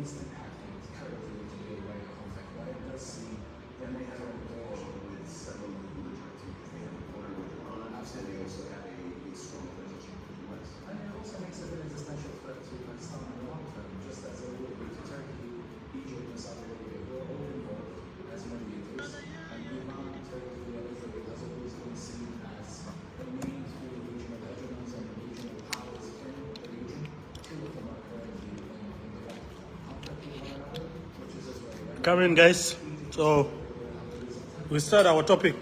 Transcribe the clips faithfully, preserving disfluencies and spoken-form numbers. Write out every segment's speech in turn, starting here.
It's impacted currently today by the conflict, right? It does seem that they have a border with several of the military activities. They have a border with Iran. Obviously, they also have a, a strong relationship with the U S. And it also makes it an existential threat to Pakistan in the long term, just as it would be to Turkey, Egypt, and Saudi Arabia, who are all involved as mediators. And Iran, Turkey, and Israel has always been seen as the main three regional hegemons and the regional powers in the region. Come in, guys. So we start our topic.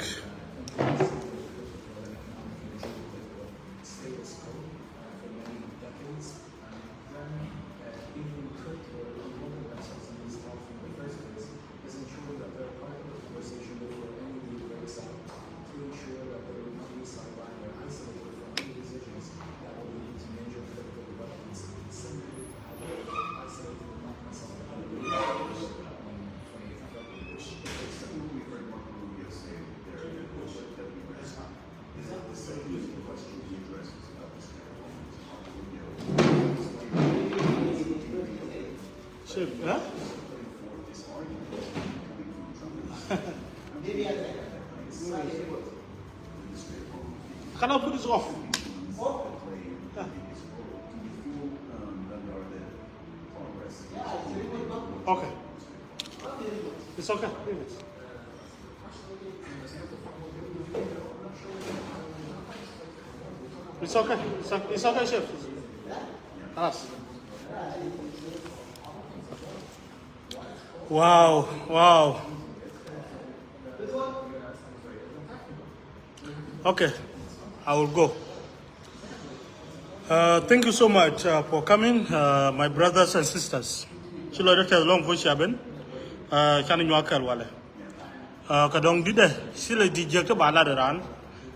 Sure, huh? Can I put this off? Yeah. Okay. It's okay. Leave it. It's okay. It's okay, it's okay, Chef. Yes. Wow, wow. Okay, I will go. Uh, thank you so much, uh, for coming, uh, my brothers and sisters. Ci lɔcdä tɛth lɔŋ puɔ̱c cia ben. Uh, canɛ nyuak kɛl walɛ. Uh, kɛ dɔŋ di̱tdɛ ci lɛ di̱t jiäk ti ba lat ɛ raan,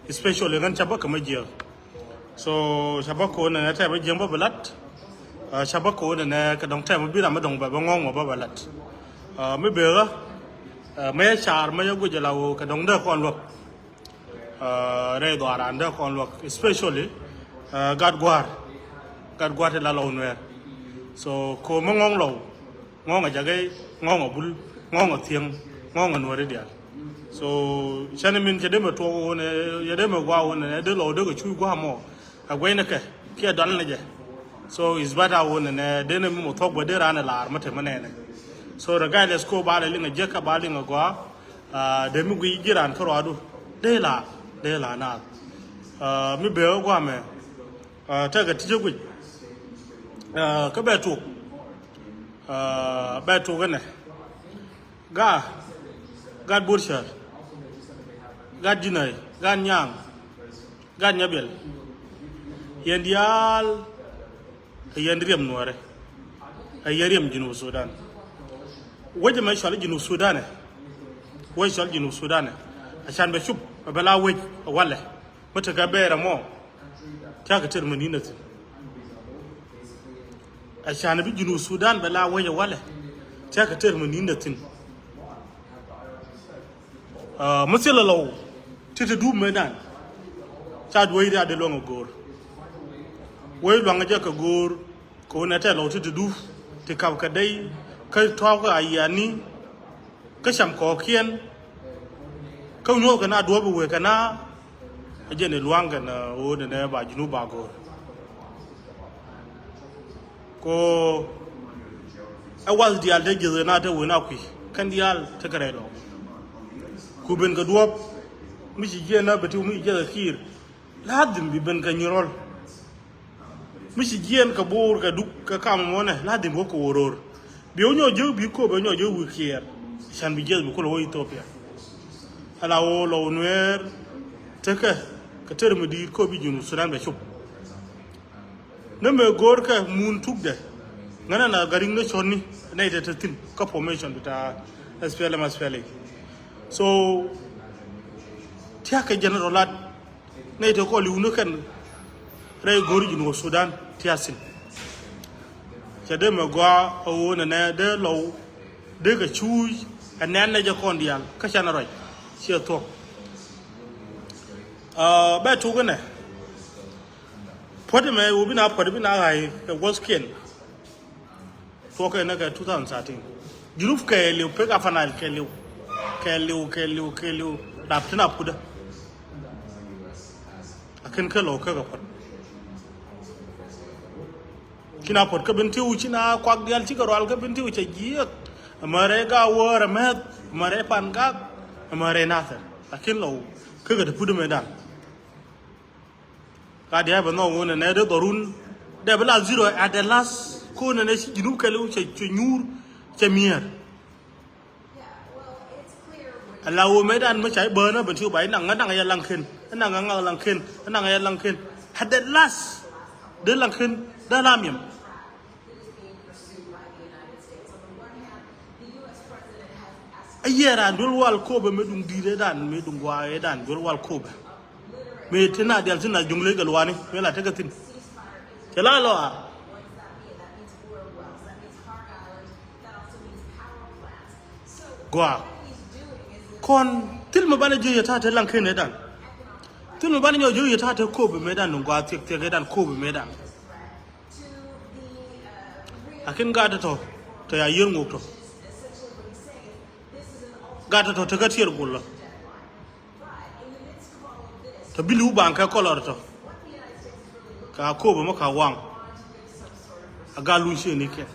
especially ɣän ca bä kä mä jiäk. So ca bä ko̱n ɛnɛ tɛmɛ jiäk bä bɛ lat. Uh, ca bä ko̱n ɛnɛ kɛ dɔŋ tɛmɛ bi ram mi dɔŋ bɛ bä ŋɔ̱ŋ mɔ bä bɛ lat. Uh, mi bëë ɣä, uh, mɛ car mɛ yɛ guic ɛ la ɣöö kɛ dɔŋ dee kɔn luäk. Uh, rɛy dhɔaaran dee kɔn luäk, especially, uh, gat gua̱a̱r. Gat gua̱a̱r ti la Lɔw Nuɛɛr. So ko mi ŋɔ̱ŋ Lɔw, ŋɔ̱ŋ a Jagɛ, ŋɔ̱ŋ a Bul, ŋɔ̱ŋ a Thiäŋ, ŋɔ̱ŋ a Nuääri diaal. So cɛn min cɛ dee mɛ tuɔk wun, cɛ dee mɛ gua̱a̱ wun, ɛ dee Lɔw dee kɛ cuc gua̱a̱ mɔ. A guɛcnɛ kɛ kiɛ dɔl ni jɛ. So is better wun nɛ dee ni mi mɔ thuɔ̱k bä dee raan ɛ laar mi te mi nɛɛnɛ. So regardless ko ba lɛ liŋ a jiäk kä ba liŋ a gɔaa. Ah, dee mi guic ji̱ raan kä ruaadu dee la, dee la naath. Ah, mi bee wä guamɛ. Ah, tekɛ ti jɛ guic. Ah, kä bɛ tuk. Ah, bɛ tuk inɛ. Gaa, gat Burchal, gat Jinai, gat Nyaŋ, gat Nyabiɛl. Yɛn diaal ɛ yɛn riɛm Nuäärɛ, ɛ yɛn riɛm Junub Sudan. Wec ɛmɛ cɔal Junub Sudan ɛ, wec cɔal Junub Sudan ɛ, a can bɛ cup ɛ bɛ la wec ɛ walɛ. Mi tekɛ bɛɛr ɛmɔ, tiakä tɛr mi ni̱n ɛ thi̱n. A can bi Junub Sudan bɛ la wec ɛ walɛ, tiakä tɛr mi ni̱n ɛ thi̱n. Ah, mi thilɛ Lɔw ti te dup mëëdan. Ca duɔ̱c riaat dee luäŋ ɛ go̱o̱r. Wec luaŋ jɛ kɛ go̱o̱r. Kɛ ɣöö nɛ tɛ Lɔw ti te dup ti kap kɛ dey kä tɔ̱ɔ̱k a yiani. Kä cam kɔɔkiɛn kä nyuɔ̱th kɛ na duɔ̱ɔ̱p i̱ wëë kɛ na. A jɛn i̱ lua̱ŋ kɛn ɣöö nɛ nɛ ba Junub ba go̱o̱r. Ko ɛ wath diaal te jieth kɛ na te wen a kui̱ kɛn diaal te kɛ rɛy Lɔw. Ku ben kɛ duɔ̱ɔ̱p mi ci jiɛn na bɛ ti mi ci jiɛth kɛ kiir. Ladhim bi ben kɛ nyirɔl. Mi ci jiɛn kɛ Bor kɛ Duk kɛ kam mɔnɛ ladhim wä kɛ wä ro̱r. Bi wä nyɔk jek bi kop bɛ nyɔk jek wi̱i̱ kiɛɛr. Can bi jiɛth bi kulɛ wä Ethiopia. Ala wä Lɔw Nuɛɛr tekɛ kɛ tɛr mi di̱i̱t kop bi Junub Sudan bɛ cop. Ni mëë go̱o̱rkɛ mun tukdɛ. Ŋänä na Gariŋ ni cɔ̱tni nɛy te te thi̱n kä formation bi ta S P L M, S P L A. So tia̱kɛ general lat nɛy te kɔl i̱ wuni kɛn rɛy go̱o̱ri Junub Sudan tia̱ thi̱n. Cɛ dee mɛ gɔaa a ɣöö nɛ nɛ dee Lɔw dee kɛ cuuc ɛ nɛn nɛ jɛ kɔn diaal kä canɛ rɔc ciɛ thuɔ̱k. Ah, bɛ tuk inɛ. Puɔ̱t ɛmɛ ɣöö bi na puɔ̱t bi na ɣa̱c kɛ wuɔ̱thkiɛn. Tuɔkɛ nɛ kɛ two thousand thirteen. Junub kɛɛliw pek Upper Nile kɛɛliw. Kɛɛliw, kɛɛliw, kɛɛliw. Rap tin a putdä. A ken kä lɔw kä kɛ puɔt. Ci na puɔt kä Bentiu, ci na kuak diaal ci kɛ rual kä Bentiu cɛ jiɛk. Mɛ rɛy Gawär, mɛ, mɛ rɛy Pangak, mɛ rɛy Nasir. Lakin lɔw kä kɛ te putdä mëëdan. Ka diaal bɛ nhɔk wun nɛ dee dhɔrun. Dee bi la zero at the last. Ko nɛ nɛ ci Junub kɛɛliw cɛ, cɛ nyuur, cɛ miɛɛr. Ala wä mëëdan mi ca i̱ bäänä Bentiu ba inaŋ, inaŋ yɛ Laŋken, inaŋ ŋa̱k Laŋken, inaŋ yɛ Laŋken. At the last, dee Laŋken dee la miɛm. A yɛ raan duel wal Kobɛ mëë duŋ di̱i̱t ëëdan, mëë duŋ gua̱a̱ ëëdan duel wal Kobɛ. Mëë te na dial thi̱n a juŋ ley kɛ luaani mëë la tekɛ thi̱n. Cɛ la lɔ a gɔaa. Kɔn thil mi banɛ jiök yɛ ta̱a̱ te Laŋken ëëdan. Thil mi banɛ nyɔk jiök yɛ ta̱a̱ te Kobɛ mëëdan, ni gɔaa thiɛk thiɛk ëëdan Kobɛ mëëdan. Lakin gaat tɔ̱ tɔ̱ ya yiër ŋok tɔ̱. Gaat tɔ̱ tɔ̱ tekä tiɛɛr gul lɔ. Tɔ bi li̱w baŋ kɛ kɔlɔr tɔ. Ka Kobɛ mɔ ka waŋ. A gaat luny ciëënikiɛn.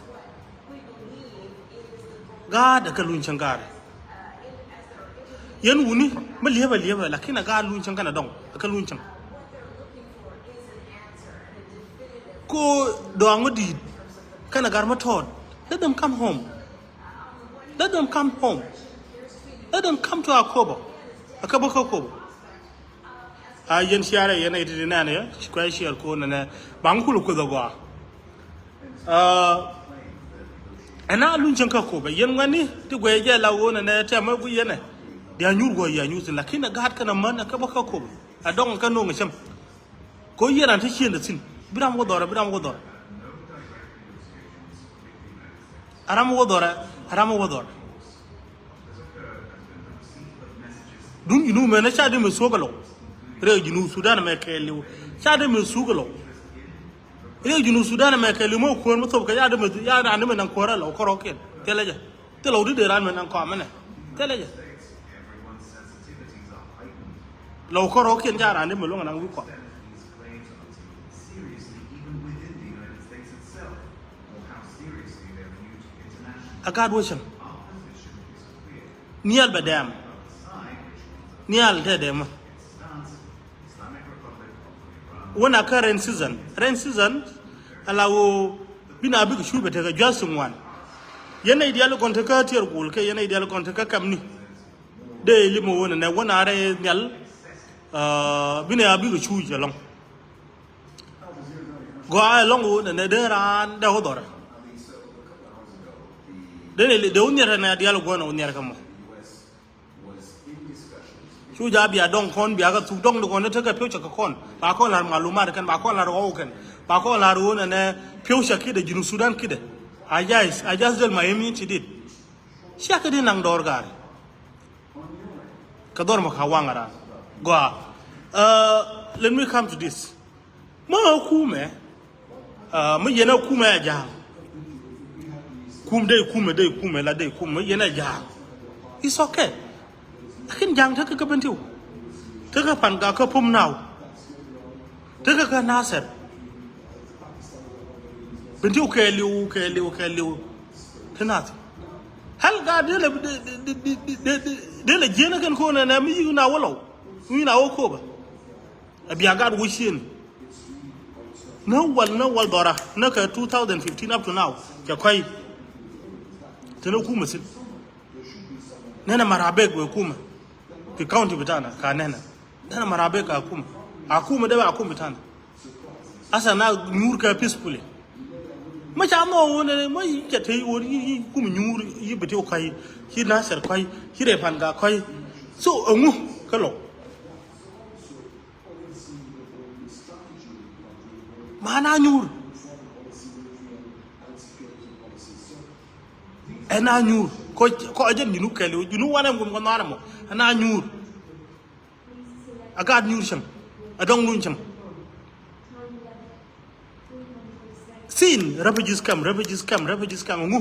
Gaat ɛ kɛ luny cäŋ gaat. Yɛn wuni mi liepɛ liepɛ, lakin a gaat luny cäŋ kɛnɛ dɔŋ ɛ kɛ luny cäŋ. Ko dɔaŋ mi di̱i̱t kɛnɛ gat mi tɔɔt. Let them come home. Let them come home. Let them come to Akobo. Akobo, Akobo. A yɛn ciarɛ yɛn a iti di nɛn yɛ ci kuɛ ciɛr ko nɛnɛ baŋ kul kueth agɔa. Ɛn a luny cäŋ kä Akobo yɛn ŋuɛni ti guɛ jɛ la woo nɛnɛ tɛmɛ gui yɛnɛ. Dia nyur guɔ ya nyur thin lakin a gaat kɛn a män Akobo, Akobo. A dɔŋ kä noŋ cäŋ. Ko yiëë ran te ciëndɛ thi̱n bi ram wä dhɔrɛ, bi ram wä dhɔrɛ. A ram wä dhɔrɛ, a ram wä dhɔrɛ. Duŋ Junub mɛn ca di mɛ thuɔ̱k ɛlɔw. Rɛy Junub Sudan mɛ kɛɛliw ca di mɛ thuɔ̱k ɛlɔw. Rɛy Junub Sudan mɛ kɛɛliw mɛ kuäär mɛ thop kɛ ca di mɛ, ca raan di mɛ naŋ kuäär ɛlɔw kärɔ̱kiɛn. Thilɛ jɛ. Thilɛ wä di dee raan mi naŋ kɔamä nɛ. Thilɛ jɛ. Lɛ wä kärɔ̱kiɛn ca raan di mi luäŋ naŋ wi̱i̱ kɔam. A gaat wä cäŋ. Nhial bɛ dɛm. Nhial te dɛmä. Wä na kä rain season. Rain season ala wä bi na bikɛ cuc bɛ tekɛ jua̱th ti ŋuan. Yɛn nɛy diaal kɔn tekä tiɛɛr gul kɛ yɛn nɛy diaal kɔn tekä kɛmni. Dee limɛ wä nɛ nɛ wä na rɛy nhial. Bi nɛ a bikɛ cuc ɛlɔ̱ŋ. Gɔaa ɛlɔ̱ŋ wä nɛ nɛ dee raan dee wä dhɔrɛ. Dee nɛ dee wä nhiɛrɛ nɛ a diaal guɔ̱n wä nhiɛrɛ kɛ mɔ. Cu ja bia dɔŋ kɔn bia kɛ thuk dɔŋ di kɔn ni tekɛ pi̱w cɛ kɛ kɔn ba kɔn la̱r malumat kɛn ba kɔn la̱r ɣɔw kɛn ba kɔn la̱r ɣöö nɛnɛ pi̱w cɛ kidɛ Junub Sudan kidɛ. A jais a jais del ma yem yin ci dit. Cia kɛ di naŋ dɔɔr gaari. Kɛ dhɔr ma ka waŋ a raan gɔaa. Let me come to this. Ma kumɛ. Mi yɛn a kumɛ a ja̱a̱ŋ. Kum dee kumɛ dee kumɛ la dee kumɛ mi yɛn a ja̱a̱ŋ. It's okay. Lakin ja̱a̱ŋ tekɛ kä Bentiu. Tekɛ Pangak kä Pumnaw. Tekɛ kä Nasir. Bentiu kɛɛliw kɛɛliw kɛɛliw. Te Nasir. Hal gaat dee lɛ dee lɛ jiɛn kɛn ko̱n ɛnɛ mi yi̱k na wä lɔw mi yi̱k na wä Akobo. A bia gaat wä ciëni. Ni wal ni wal dhɔra ni kɛ two thousand fifteen up to now cɛ kɔy. Tini kumɛ thi̱n. Nɛnɛ Marabek wee kumɛ. Fi county bitana ka nɛnɛ. Nɛnɛ Marabek ka kumɛ. A kumɛ dee ba kumɛ bitana. Asa na nyuur kɛ peacefully. Ma ca nhɔk wun ni ma yi cɛ te yi wun yi kumɛ nyuur yi Bentiu kɔy yi Nasir kɔy yi rɛ Pangak kɔy. So ɛŋu kä lɔw. Ma na nyuur. Ɛn a nyuur kɔ kɔ jɛn Junub kɛɛliw Junub wanɛ ŋum kɔ nhɔarɛ mɔ. Ɛn a nyuur. A gaat nyuur cäŋ. A dɔŋ luny cäŋ. Thin refugees camp, refugees camp, refugees camp, ŋu.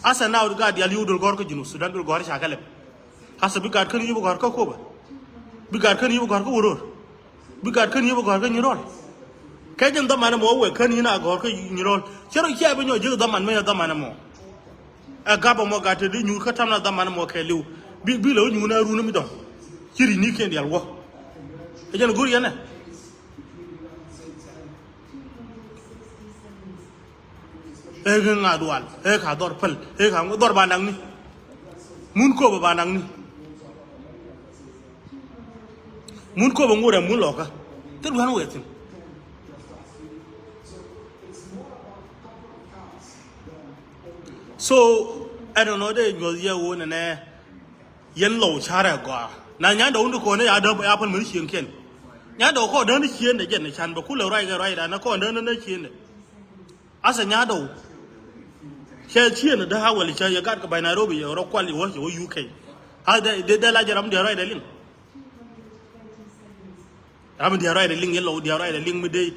Asa now gaat dial yio̱w duel gɔ̱r kä Junub Sudan, duel gɔ̱r ca kɛ lɛp. Asa bi gaat kän yio̱w bi gɔ̱r kä Koba. Bi gaat kän yio̱w bi gɔ̱r kä Wuror. Bi gaat kän yio̱w bi gɔ̱r kä Nyirol. Kɛ jɛn dhaman ɛmɔ wek kän yin a gɔ̱r kä Nyirol. Cɛ rɔ cia bi nyɔk ji̱ dhaman mi dhaman ɛmɔ. Ɛ gap ɛmɔ gat te di nyuur kä tam na dhaman ɛmɔ kɛ li̱w. Bi, bi lɛ wä nyuur na run mi dɔ̱ŋ. Ci ri̱c ni kiɛn dial wä. Ɛ jɛn go̱r yɛn ɛ. Ɛ kɛ ŋa dual, ɛ ka dhɔr päl, ɛ ka dhɔr ba naŋni. Mun Koba ba naŋni. Mun Koba ŋurɛ mun lɔkä. Thil duan wɛ thi̱n. So, I don't know, dee nyuɔth yɛ wun nɛ nɛ. Yɛn Lɔw carɛ gɔaa. Na Nyandɔw ni kɔn ya däm ya päl mi ni cieŋkiɛn. Nyandɔw kɔn däm ni cieŋdɛ jɛn ni can bɛ kulɛ ruac kɛ ruacdan ni kɔn däm ni cieŋdɛ. Asa Nyandɔw. Cɛ cieŋdɛ dee a wɛl cɛ yɛ gat kɛ ba̱ny Nairobi yɛ rɔ kual yɛ wä cɛ wä U K. A dee, dee, dee la jɛ ram diɛ ruacdɛ liŋ. Ram diɛ ruacdɛ liŋ, yɛ Lɔw diɛ ruacdɛ liŋ mi dee.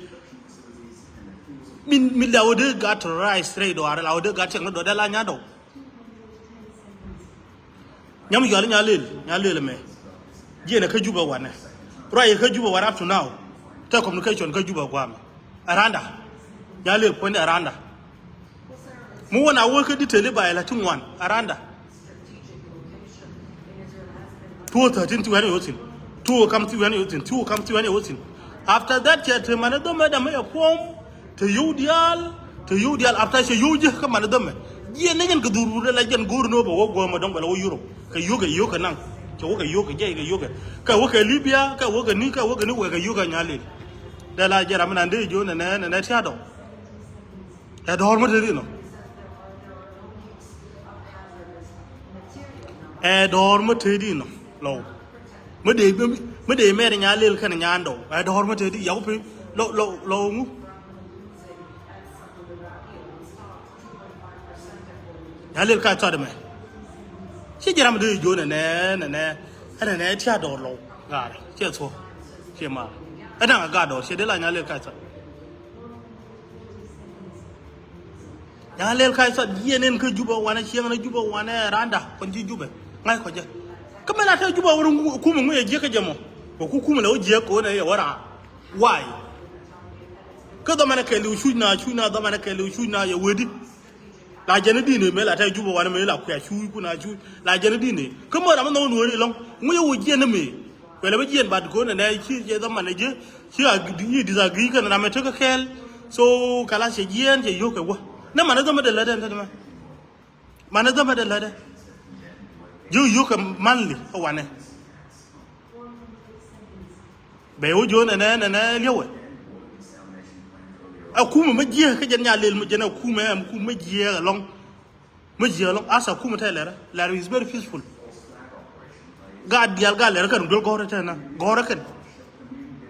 Mi, mi la wä dee gat ruac straight dɔaar, la wä dee gat cɛŋ ni dɔaar dee la Nyandɔw. Nyam yual Nyalel, Nyalel mɛ. Jiɛn ɛ kä Juba wanɛ. Ruac ɛ kä Juba wanɛ up to now. Tɛ communication kä Juba guamɛ. Aranda. Nyalel puɔ̱nydɛ aranda. Mi wä na wä kä detail i̱ ba ɛ la ti ŋuan. Aranda. Two thirteen ti wɛn yɛ wä thi̱n. Two kam ti wɛn yɛ wä thi̱n. Two kam ti wɛn yɛ wä thi̱n. After that cɛ te mani dhomɛ dam ɛ puɔm. Te yio̱w diaal, te yio̱w diaal, after cɛ yio̱w ji̱ kä mani dhomɛ. Jiɛn ni nyɛn kɛ dhurudɛ la jɛn go̱o̱r ni wä bɛ wä guɔ̱ɔ̱mɛ dɔ̱ŋ bɛ la wä Europe. Kɛ yio̱w kɛ yio̱w kɛ naŋ. Kɛ wä kɛ yio̱w kɛ jɛy kɛ yio̱w kɛ. Kɛ wä kɛ Libya, kɛ wä kɛ ni, kɛ wä kɛ ni wɛ kɛ yio̱w kɛ Nyalel. Dee la jɛ ram mi nan dee ji̱ wä nɛnɛ, nɛnɛ tia̱a̱ dɔ̱ŋ. Ɛ dɔ̱r mi te di nɔ. Ɛ dɔ̱r mi te di nɔ. Lɔw. Mi dee, mi dee mɛr Nyalel kɛn Nyandɔw. Ɛ dɔ̱r mi te di, yak pi. Lɔw, lɔw, lɔw ŋu. Nyalel ka thɔt mɛ. Ci jiram di jo nɛnɛ, nɛnɛ. Ɛ nɛnɛ tia dɔr Lɔw. Gar. Cia thɔ. Cia ma. Ɛ daŋ a gar dɔr. Cia de la Nyalel ka thɔt. Nyalel ka thɔt. Jiɛn in kä Juba wanɛ, cieŋ ni Juba wanɛ, randa. Kɔn ci Juba. Ŋa̱c kɔ jɛ. Kä mɛ la te Juba wur kumɛ ŋu yɛ jiɛ kä jɛ mɔ. Wä ku kumɛ lɛ wä jiɛ kɔ nɛ yɛ wä raa. Why? Kä dhɔmanɛ kɛɛliw cuc na, cuc na, dhɔmanɛ kɛɛliw cuc na yɛ wee di. La jɛn i̱ di̱n mëë la tɛy Juba wanɛ mëë la kuɛ cuuc kun a cuuc. La jɛn i̱ di̱n ëë kä mɔ ram mi nhɔk nuɔ̱ɔ̱ri lɔ̱ŋ ŋuc i̱ wä jiɛn ni mëë. Kuɛ lɛ bä jiɛn bat go̱o̱n ɛnɛ ci jɛ dhɔman ɛ ji̱ ci a disagree kɛn ram ɛ tekɛ kɛɛl. So kala cɛ jiɛn cɛ yio̱k kɛ wä ni man i̱ dhɔmɛ dee lätdɛ ni tɛt mɛ. Man i̱ dhɔmɛ dee lätdɛ ji̱ yio̱k kɛ manli ɛ wanɛ. Bɛ wä jiɔn ɛnɛ ɛnɛ liɛwɛ. Ɛ kumɛ mä jiɛ kä jɛn Nyalel mä jɛn ɛ kumɛ ɛ kumɛ mä jiɛ ɛlɔŋ. Mä jiɛ ɛlɔŋ asa kumɛ tɛ lɛrɛ lɛrɛ is very peaceful. Gaat dial gaat lɛrɛ kɛn duel gɔrɛ tɛ na gɔrɛ kɛn.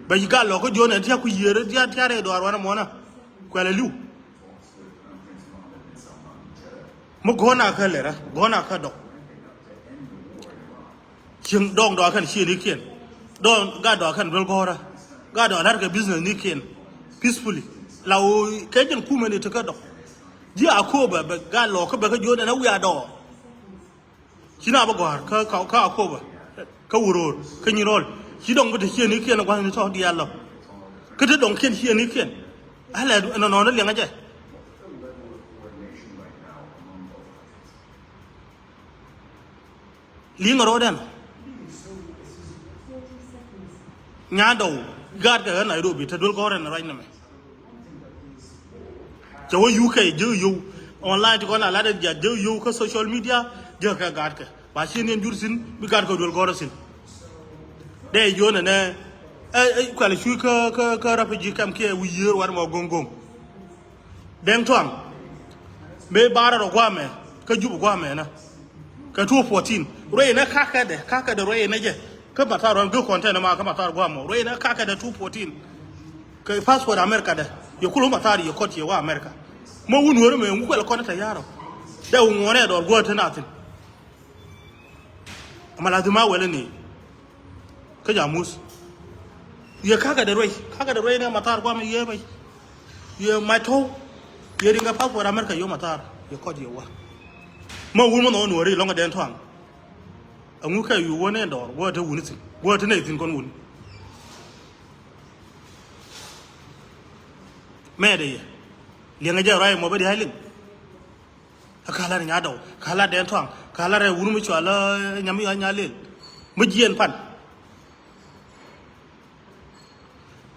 Bɛ yi gaat lɔ kä jiɔn ɛn tia ku yier tia tia rɛ dɔar wanɛ mɔna. Kuɛlɛ liw. Mi gɔ̱n a kä lɛrä gɔ̱n a kä dɔk. Cieŋ dɔɔŋ dɔɔk kɛn ciëënikiɛn. Dɔɔŋ gat dɔɔk kɛn duel gɔ̱rä. Gat dɔɔk la̱rkɛ business nikiɛn peacefully. La ɣöö kɛ jɛn kumɛ ni ti kä dɔk. Ji̱ Akoba bɛ gat lɔɔk kä bɛ kä jiöt ɛn a wiaa dɔɔk. Ci na bä gɔ̱a̱r kä, kä, kä Akoba, kä Wuror, kä Nyirol. Ci dɔŋ bi te ciëënikiɛn gua̱thni tɔ̱ diaal lɔ. Kä te dɔŋkiɛn ciëënikiɛn. Alɛ nɔnɔɔni liɛŋä jɛ. Liŋ ro̱o̱dɛn. Nyandɔw gaat kɛ ɣän Nairobi te duel gɔ̱rɛn ruac nɛmɛ. Cɛ wä U K ji̱ yio̱w online ti kɔn a lat ɛ jiat ji̱ yio̱w kä social media ji̱ kɛ gaatkɛ ba ci niɛn jur thi̱n bi gaatkɛ duel gɔ̱rä thi̱n. Dee yio̱w nɛnɛ ɛ kuɛl cuc kä kä kä refugee camp kiɛ wi̱i̱ yiëër wat mɔ go̱ŋ go̱ŋ. Deŋ Tuaŋ mëë barɛ rɔ guamɛ kä Jup guamɛ na. Kɛ two fourteen ruɛy nɛ kakädɛ kakädɛ ruɛy nɛ jɛ. Kä mathar ruan gök kɔn tɛn ma kä mathar guamɔ ruɛy nɛ kakädɛ two fourteen. Kɛ passport America dɛ yɛ kulɛ mathar yɛ kɔt yɛ wa America. Mɔ wun wärä mɛ ŋu kuɛl kɔn tɛ yarɔ. Dɛ wun ŋuɔnɛ dɔr guɔ tɛ na thin. Ama la thima wɛlɛ ni. Kä jamus. Yɛ kakä dɛ ruɛy kakä dɛ ruɛy nɛ mathar guam yɛ mɛ. Yɛ mac tɔ̱w. Yɛ riŋ kɛ passport America yom athar. Yɛ kɔt yɛ wa. Ma wun mɔ nɔ wun wä ri lɔŋ kɛ dɛn tɔaŋ. Aŋu kɛ yu wä nɛ dɔɔr wä te wun ithin wä te nɛ ithin kɔn wun. Mɛ de yɛ liɛŋɛ jɛ rɔy mɔ bä di hai liŋ. A ka lar nya dɔw ka lar dɛn tɔaŋ ka lar ɛ wun mi cua la nyam ya nya lel. Mi jiɛn pan.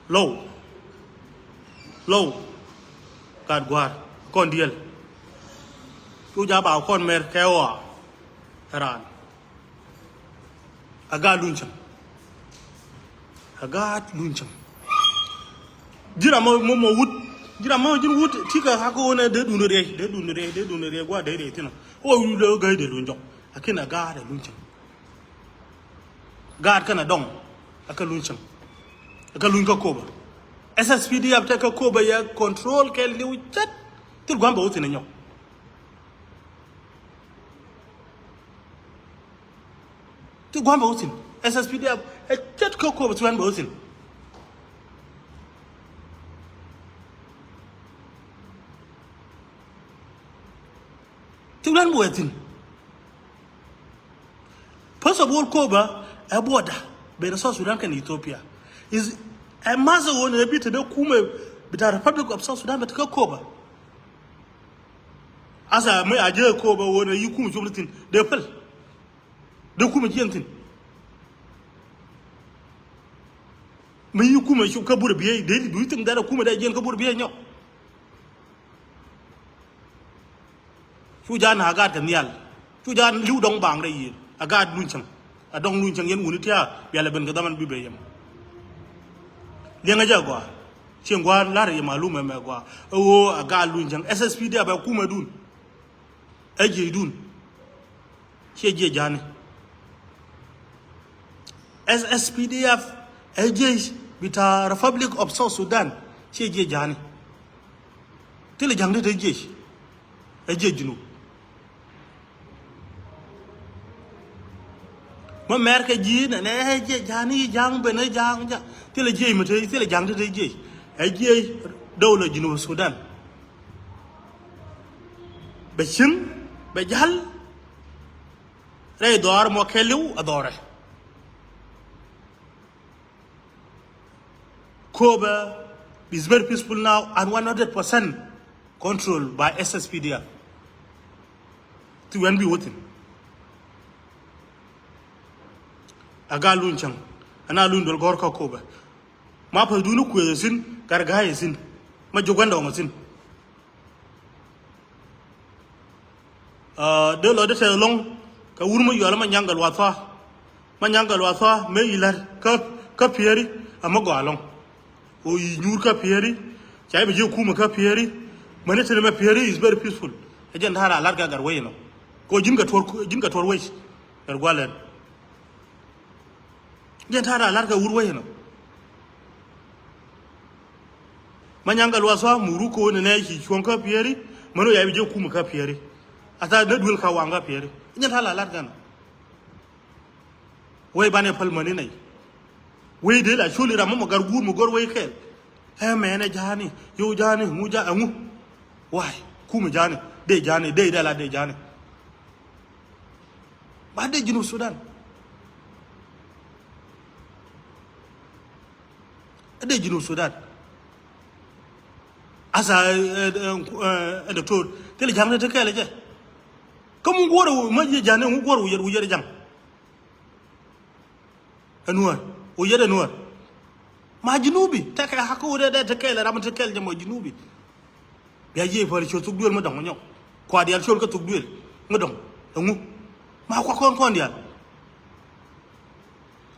Low. Low. Gat gua̱a̱r kɔn diɛl. Cu ja ba kɔn mɛr kɛ ɣɔaa. Raan. A gaat luny cäŋ. A gaat luny cäŋ. Ji̱n ram mɔ mɔ wut. Ji̱n ram mɔ ji̱n wut ti kɛ hak ɣöö nɛ dee dun riɛy dee dun riɛy dee dun riɛy gua̱a̱r dee riɛy thin ɔ. Ɣöö wi̱i̱ lɛ ɣöö gäi dee luny jɔk. Lakin a gaat a luny cäŋ. Gaat kɛn a dɔŋ a kä luny cäŋ. A kä luny kä Koba. S S P D F te kä Koba yɛ control kɛ liw cät. Thil gua̱n bɛ wä thin a nyɔk. Thil gua̱n bɛ wä thin. S S P D F ɛ cät kä Koba thil gua̱n bɛ wä thin. Thil gua̱n bɛ wä thin. First of all, Koba ɛ border ben South Sudan kɛn Ethiopia. Is ɛ math ɣöö nɛ bi te dee kumɛ bita Republic of South Sudan bɛ te kä Koba. Asa mi a jɛ Koba ɣöö nɛ yi kumɛ cop ni thin dee päl. Dee kumɛ jiɛn thin. Mi yi kumɛ cop kä Burɛ Biey, dee, do you think that a kumɛ dee jiɛn kä Burɛ Biey nyɔ? Cu ja̱a̱n a gaat kɛ nhial. Cu ja̱a̱n li̱w dɔ̱ŋ baaŋ rɛy yiëë. A gaat luny cäŋ. A dɔ̱ŋ luny cäŋ yɛn wuni tia̱a̱ bialɛ ben kɛ dhaman bi ben yɛm. Liɛŋɛ jɛ gɔaa. Cieŋ gua̱a̱r la̱r yɛ malum ɛmɛ gɔaa. Ɛ ɣöö a gaat luny cäŋ. S S P D F ɛ kumɛ dun. Ɛ jiec dun. Ciɛ jiec ja̱a̱ni. S S P D F ɛ jiec bita Republic of South Sudan. Ciɛ jiec ja̱a̱ni. Thilɛ ja̱ŋ ti te jiec. Ɛ jiec Junub. Mä mɛr kɛ ji̱ nɛ nɛ ɛ jiec ja̱a̱ni ja̱a̱ŋ ben ɛ ja̱a̱ŋ ja̱a̱ŋ. Thilɛ jiec mi te thilɛ ja̱ŋ ti te jiec. Ɛ jiec dawla Junub Sudan. Bɛ cieŋ bɛ ja̱l. Rɛy dhɔaar mɔ kɛɛliw a dhɔrɛ. Koba is very peaceful now and one hundred percent controlled by S S P D F. Ti wɛn bi wä thin. A gaat luny cäŋ. Ana luny duel gɔ̱r kä Koba. Ma päth duni kuëth a thin, gat ga̱a̱c a thin. Ma jiök gua̱ndɔɔŋ a thin. Dee lɔ dee tɛth lɔ̱ŋ kɛ wur mi yual ma nyaŋ gɛ luath thua. Ma nyaŋ gɛ luath thua mëë yi la̱t kä, kä Pieri a mi gɔaa lɔ̱ŋ. Ɣöö yi nyuur kä Pieri ca yi bi ji̱ kumɛ kä Pieri. Mäni tini mɛ Pieri is very peaceful. Ɛ jɛn ta̱a̱ raa la̱t kɛ gat wec inɔ. Kɛ ɣöö ji̱n kɛ tuɔr, ji̱n kɛ tuɔr wec. Gat gua̱lɛn. Jɛn ta̱a̱ raa la̱t kɛ wur wec inɔ. Ma nyaŋ kɛ luath thua muk ruk ko̱n nɛ ci cuɔ̱ŋ kä Pieri. Män wä ya bi jɛ kumɛ kä Pieri. Atha nä duel ka waŋ kä Pieri. Jɛn ta̱a̱ raa la̱t kɛn. Wec banɛ päl mäni nɛy. Wec dee la coli ram mɔ mɔ gar guur mɔ gör wec kɛɛl. Ɛ mɛnɛ ja̱a̱ni yow ja̱a̱ni ŋu ja̱a̱ ɛŋu. Wa̱a̱y kumɛ ja̱a̱ni dee ja̱a̱ni dee dee la dee ja̱a̱ni. Ba dee Junub Sudan. Dee Junub Sudan. Asa ɛ doctor thilɛ ja̱ŋ te kɛɛl jɛ. Kä mu guɔr ma jiɛ ja̱ŋ ni mu guɔr wuyɛt wuyɛt ja̱ŋ. Ɛ nuɔr wuyɛt ɛ nuɔr. Ma Junubi tekɛ hak wudɛ dee te kɛɛl ram te kɛɛl jɛ mɔ Junubi. Bia jiɛ päl ciöt thuk duël mi dɔ̱ŋ nyɔk. Kua diaal ciöl kä thuk duël mi dɔ̱ŋ. Ɛŋu ma kua kɔn kɔn diaal.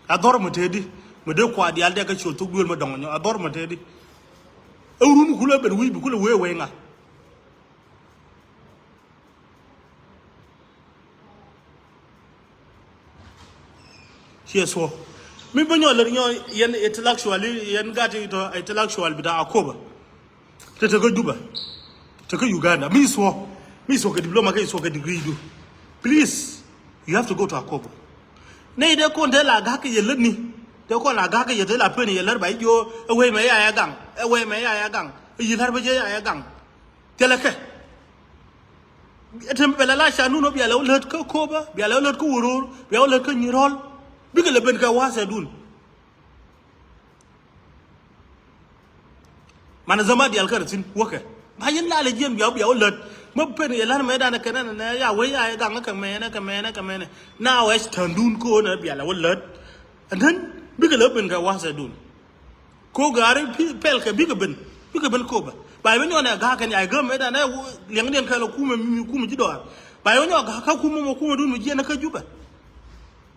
A dhɔr mi tëëdi mi dee kua diaal dee kä ciöl thuk duël mi dɔ̱ŋ nyɔk a dhɔr mi tëëdi. Ɛ wurun kulɛ ben wi̱i̱ bi kulɛ wee wee ŋa. Ciɛ thuɔ̱k mi bä nyɔl lär nyɔ yɛn intellectual yɛn gat itɔ intellectual bita Akoba. Te te kä Juba te kä Uganda mi thuɔ̱k mi thuɔ̱k kɛ diploma kɛ thuɔ̱k kɛ degree du. Please you have to go to Akoba. Nɛy dee kɔn te la gak kɛ yɛ lät ni dee kɔn la gak kɛ yɛ te la pen yɛ lär ba i̱ jiɔ ɛ wee mɛ ya ya gaŋ ɛ wee mɛ ya ya gaŋ. Yi lar bä jɛ ya ɛ gaŋ. Thilɛ kɛ. Ɛtɛm bɛ la la ca nun ɔ bia lɛ wä lät kä Kopä, bia lɛ wä lät kä Wuror, bia wä lät kä Nyirɔl. Bikɛ lɛ ben kɛ wasɛ dun. Man zama dial kɛ rɛ thin wäkɛ. Ba yɛn la lɛ jiɛn bia wä bia wä lät. Mä pen yɛ lan mɛ dan kɛ nɛ nɛ ya wä ya ɛ gaŋ kɛ mɛ nɛ kɛ mɛ nɛ kɛ mɛ nɛ. Na wɛ tän dun ko nɛ bia lɛ wä lät. And then bikɛ lɛ ben kɛ wasɛ dun. Ko gari pi pɛl kɛ bikɛ ben, bikɛ ben Kopä. Ba yɛ wä nyɔ nɛ ga̱a̱ kɛn ya gäm mɛ dan ɛ liɛŋdiɛn kɛ lɛ kumɛ mi kumɛ ji̱ dɔɔr. Ba yɛ wä nyɔ ga̱a̱ kä kumɛ mɔ kumɛ dun mi jiɛn kä Jubɛ.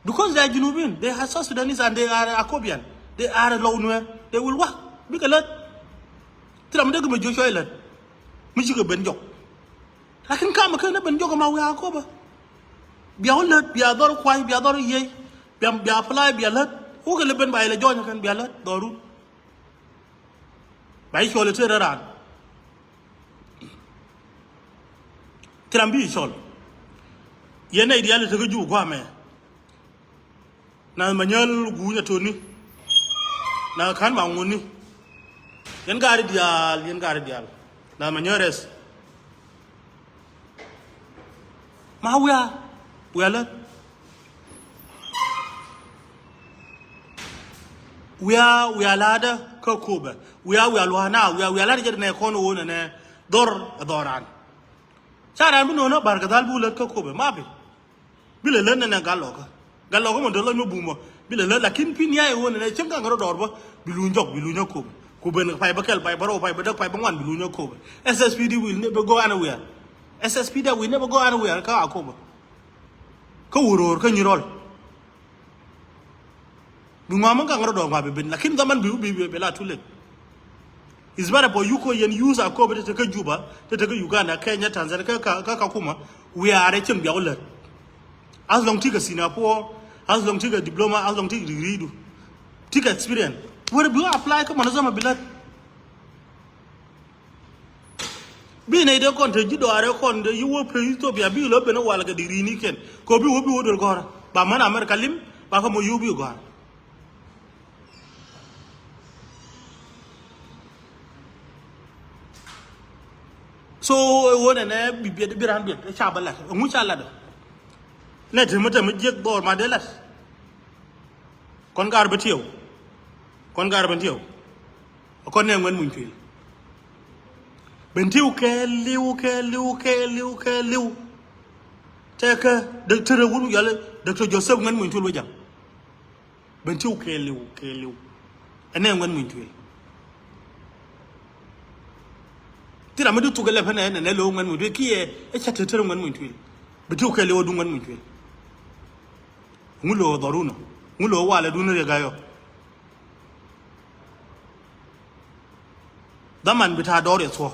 Because they are Junubin, they are South Sudanese and they are Akobian. They are Lou Nuer. They will work. Bikɛ lät. Thilɛ mi dee kɛ mi jiö cuɔy lät. Mi cikɛ ben jɔk. Lakin kamɛ kɛn ni ben jɔk ma wiaa Kopä. Bia wä lät, bia dhɔr kuay, bia dhɔr yiey, bia, bia apply, bia lät. Wä kɛ lɛ ben ba ilɛ jɔny kɛn bia lät dhɔrun. Ba i̱ cuɔl i̱ tëë rɛ raan. Thil ram bi i̱ cɔl. Yɛn nɛy diaal i̱ tekä Jubɛ gua̱a̱mɛ. Nath Manyäl guuny atoni. Nath ka̱n ma ŋuni. Yɛn gaari diaal, yɛn gaari diaal. Nath Manyäl rɛs. Ma wiaa, wiaa lät. Wiaa, wiaa la̱tdä kä Kopä. Wiaa, wiaa lua̱a̱na, wiaa, wiaa la̱tdä jɛ nɛ kɔn ɣöö nɛ nɛ dhɔr ɛ dhɔran. Ca raan bi no̱o̱nä Bar Kadhal bi wä lät kä Kopä, ma bi. Bi lɛ lät nɛ nɛ gal lɔkä. Gal lɔkä mɔ dee lɔc mɛ bumɔ. Bi lɛ lät, lakin pi nia̱a̱ i̱ ɣöö nɛ nɛ cieŋ ka̱ŋ rɔ dɔɔr bä. Bi luny jɔk, bi luny ɛ Kopä. Ku ben pay bä kɛl, pay bä rɔw, pay bä däk, pay bä ŋuan, bi luny ɛ Kopä. S S P D will never go anywhere. S S P D will never go anywhere kä Akobo. Kä Wuror, kä Nyirol. Bi ŋuam mi gaŋ rɔ dɔɔŋ ŋuam bi ben. Lakin dhaman bi, bi, bi, bi la too late. It's better for you ko yɛn use Akobo te te kä Juba, te te kä Uganda, Kenya, Tanzania, kä, kä, kä Kakuma. We are a cieŋ biaw lät. As long tikɛ Singapore, as long tikɛ diploma, as long tikɛ degree du. Tikɛ experience. Where bi apply kä manazama bi lät. Bi nɛy dee kɔn te ji̱ dɔaarɛ kɔn dee yi wä pek Ethiopia bi lɔ ben wal kɛ degree ni kɛn. Kɛ bi wä bi wä duel gɔ̱rä. Ba män America lim, ba kä mɔ yo̱o̱ bi gɔ̱rä. So, ɛ wä nɛnɛ bi biɛt, bi raan biɛt, ɛ ca bä lat, ɛ ŋu ca lat ɔ. Nɛ te mä te mä jiɛk dhɔr ma dee lat. Kɔn gar bä tiɛw. Kɔn gar bä tiɛw. Kɔn nɛ Ŋuɛn Muny Tuil. Ben tiɛw kɛɛliw, kɛɛliw, kɛɛliw, kɛɛliw. Tɛkɛ Doctor Wur Yɔl, Doctor Joseph Ŋuɛn Muny Tuil wä jaŋ. Ben tiɛw kɛɛliw, kɛɛliw. Ɛnɛ Ŋuɛn Muny Tuil. Ti ram mi di thuk ɛ lɛpɛ nɛ, nɛ, nɛ lo̱o̱ Ŋuɛn Muny Tuil. Kiɛ, ɛ ca te te Ŋuɛn Muny Tuil. Ben tiɛw kɛɛliw ɛ duŋ Ŋuɛn Muny Tuil. Ŋu lo̱o̱ dhɔrun ɔ. Ŋu lo̱o̱ walɛ dun riɛ gayɔ. Dhaman bi ta̱a̱ dɔɔr yɛ thuɔ̱k.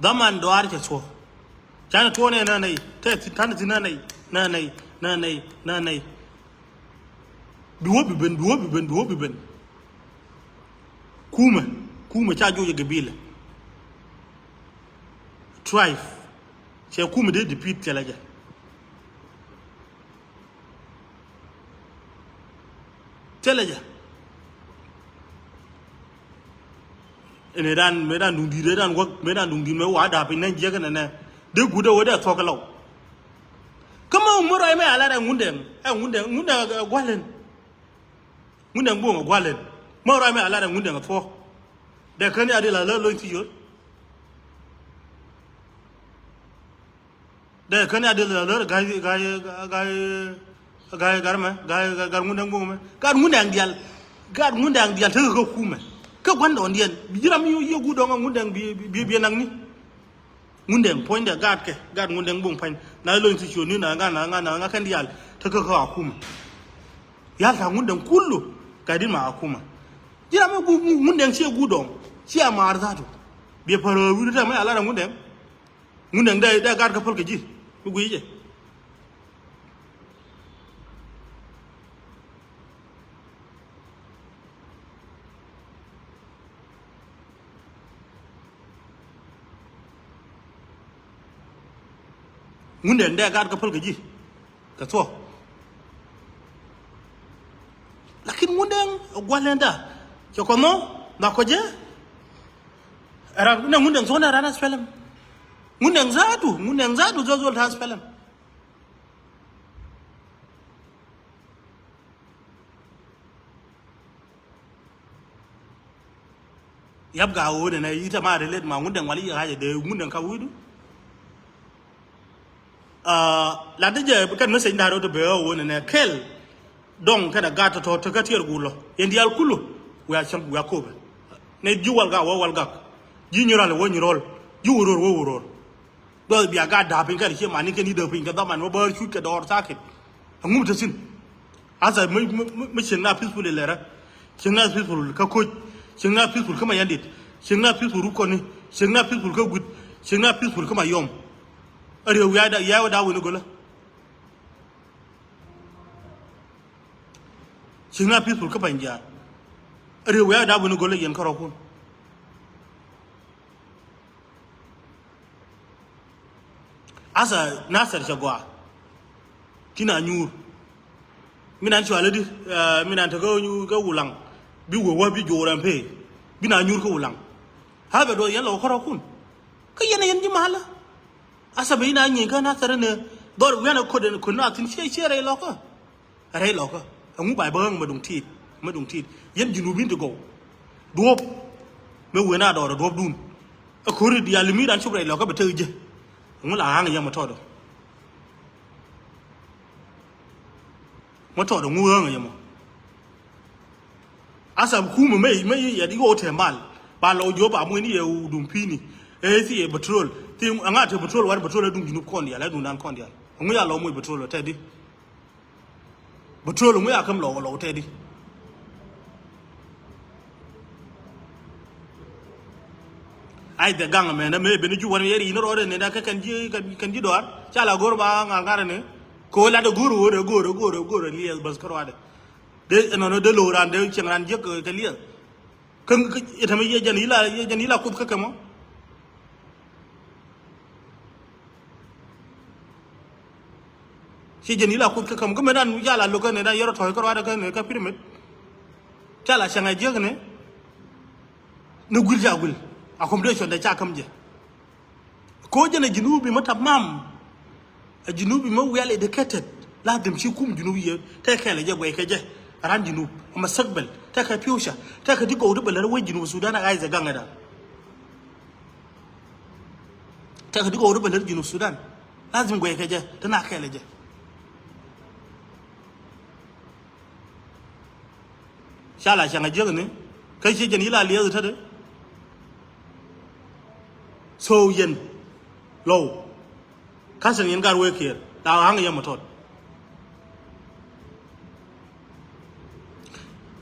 Dhaman dɔɔr cɛ thuɔ̱k. Canɛ tuɔɔk nɛ nä nɛy. Tɛ thi ta̱nɛ thi nä nɛy. Nä nɛy. Nä nɛy. Nä nɛy. Bi wä bi ben, bi wä bi ben, bi wä bi ben. Kumɛ. Kumɛ ca joc ɛ gabila. Tribe. Cɛ kumɛ dee defeat thilɛ jɛ. Thilɛ jɛ. Ɛn ɛ dan, mëë dan duŋ di̱i̱t, ɛ dan wäk, mëë dan duŋ di̱i̱t, mëë wa da̱a̱ piny nɛn jiäk ɛn ɛnɛ. Dee guut ɛ wä dee thuɔ̱k kɛ lɔw. Kä mä, mä ruac mɛ a lat ɛ Ŋundɛŋ, ɛ Ŋundɛŋ, Ŋundɛŋ ɛ gua̱l ɛn. Ŋundɛŋ buɔ̱ŋ ɛ gua̱l ɛn. Mä ruac mɛ a lat ɛ Ŋundɛŋ ɛ thuɔ̱k. Dee kän ya di la lä lo̱ny thi̱c ɣöö. Dee kän ya dee lär ga̱a̱c, ga̱a̱c, ga̱a̱c, ga̱a̱c gar mɛ, ga̱a̱c, ga̱a̱c gar Ŋundɛŋ buŋ mɛ. Gaat Ŋundɛŋ diaal, gaat Ŋundɛŋ diaal tekɛ kä kumɛ. Kä gua̱ndɔɔŋdiɛn, bi ji̱ ram mi yiëë guut dɔ̱ŋ ɛ Ŋundɛŋ bi, bi, bi, bi naŋni. Ŋundɛŋ puɔ̱nydɛ gaatkɛ, gaat Ŋundɛŋ buŋ pa̱ny. Na lo̱ny ti ciötni na ŋa, na ŋa, na ŋa kɛn diaal tekɛ kä kumɛ. Yal ta̱a̱ Ŋundɛŋ kulu, ga̱a̱c di̱t ma kumɛ. Ji̱ ram mi gu, gu, Ŋundɛŋ ciɛ guut dɔ̱ŋ, ciɛ maar dhatu. Biɛ pär wi̱i̱du tɛmɛ a lar ɛ Ŋundɛŋ. Ŋundɛŋ dee, dee gaat kä päl kɛ ji̱ mi gui̱c jɛ. Ŋundɛŋ dee gaat kä päl kɛ ji̱ kɛ thuɔ̱k. Gua̱l ɛn da cɛ kɔn nhɔ na kɔ jɛ. Ɛ ran nɛ ŋun dɛŋ thuɔ̱n ɛ ran aspɛlɛm. Ŋun dɛŋ zaatu, ŋun dɛŋ zaatu zol zol ta aspɛlɛm. Yap ga ɣöö nɛnɛ i̱ tɛ ma relate ma ŋun dɛŋ wali i̱ ɣa̱c ɛ dee ŋun dɛŋ ka wi̱i̱du. Lat di jɛ kɛn message da̱r ɣöö tɛ bee ɣöö nɛnɛ kɛl. Dɔŋ kɛn a gat tɔ̱tɔ̱ te kä tiɛɛr gulɔ yɛn diaal kulu. Wiaa cäŋ wiaa kopɛ. Nɛ ji̱ wal gak wä wal gak. Ji̱ nyirɔl wä nyirɔl. Ji̱ wuror wä wuror. Duɔth bia gat da̱a̱p piny kɛn cie mani kɛn i̱ däk piny kɛ dhaman wä bäär cuc kɛ dɔɔr thakit. Aŋu bi te thi̱n. Asa mi, mi, mi, mi cieŋna peaceful ilɛrä. Cieŋna peaceful kä koc. Cieŋna peaceful kä mayandit. Cieŋna peaceful rukɔni. Cieŋna peaceful kä guit. Cieŋna peaceful kä mayɔm. Ariɛ wiaa da, wiaa da wen igola. Cieŋna peaceful kä pany jiaar. Ariɛ wiaa da wen igola yɛn kärɔkun. Asa Nasir cɛ gɔaa. Ti na nyuur. Mi nan cuali di, eh, mi nan te kä nyu-, kä Wulaŋ. Bi wee wä bi jo̱o̱r ɛn pee. Bi na nyuur kä Wulaŋ. Habɛ duɔth yɛn lɔ kärɔkun. Kä yɛn a yɛn ji̱ malä. Asa bɛ ina nyieeny kä Nasir ni dhɔr wian a kot ɛn kot na thin ciɛ ciɛ rɛy lɔkä. Rɛy lɔkä. Ɛŋu bay bä ɣäŋ mɛ duŋ tiit. Mɛ duŋ tiit. Yɛn Junubin ti gɔw. Duɔ̱p. Mɛ wen a dɔɔr duɔ̱pdun. Ɛ ko̱ri diaal mi ran cop rɛy lɔkä bɛ tek jɛ. Ɛŋu la ɣa̱ŋ yɛ mɛ tɔɔdɔ. Mɛ tɔɔdɔ ŋu ɣäŋ yɛ mɔ. Asa kumɛ mɛ, mɛ yɛ di ɣɔw tɛ mal. Ba lɔ jop a mueni yɛ wudum pini. Ɛ thi yɛ petrol. Thi aŋa te petrol wari petrol ɛ duŋ Junub kɔn diaal, ɛ duŋ dan kɔn diaal. Ɛŋu ya lɔ muc petrol ɛ tɛ di. Petrol ŋu ya käm lɔw lɔw tɛdi. Ay dhɛ gaŋ mɛn mɛ ben ju wan yɛri in rɔɔdɛ ni na kä kɛn ji̱, kɛn ji̱ dɔar ca la go̱r ba ŋa̱r ŋa̱r ni. Ko la de go̱r go̱r go̱r go̱r go̱r liɛth bäth kä rɔɔdɛ. De ɛnɔnɔ de lo̱ran de cieŋ ran jiäk kɛ liɛth. Kä, kä, i̱ tɛmɛ yɛ jɛn ila, yɛ jɛn ila kuth kä kɛ mɔ. Ci jɛn ila kuth kä kɛ mɔ. Kä mɛ dan jala lo̱k kä nɛ dan yɛrɛ tɔ̱ɔ̱c kä ruaadɛ kä nɛ kä pyramid. Ca la cäŋ a jiäk nɛ. Ni guil ca guil. Accommodation dɛ ca käm jɛ. Ko jɛn a Junubi ma tamam. A Junubi ma well educated. Lazim ci kum Junubi yɛ. Tɛ kɛl jɛ guɛy kɛ jɛ. Ran Junub. A mustakbal. Tɛ kɛ future. Tɛ kɛ ti gɔw ti bɛ lär wec Junub Sudan a ɣa̱c ɛ gaŋ ɛ da. Tɛ kɛ ti gɔw ti bɛ lär Junub Sudan. Lazim guɛy kɛ jɛ. Tɛ na kɛl jɛ. Ca la cäŋ a jiäk ni kä ci jɛn yila liɛth tätdɛ. So yɛn low. Ka̱thɛn yɛn gar wee kiɛɛr la ɣa̱ŋ yɛn mɛ tɔt.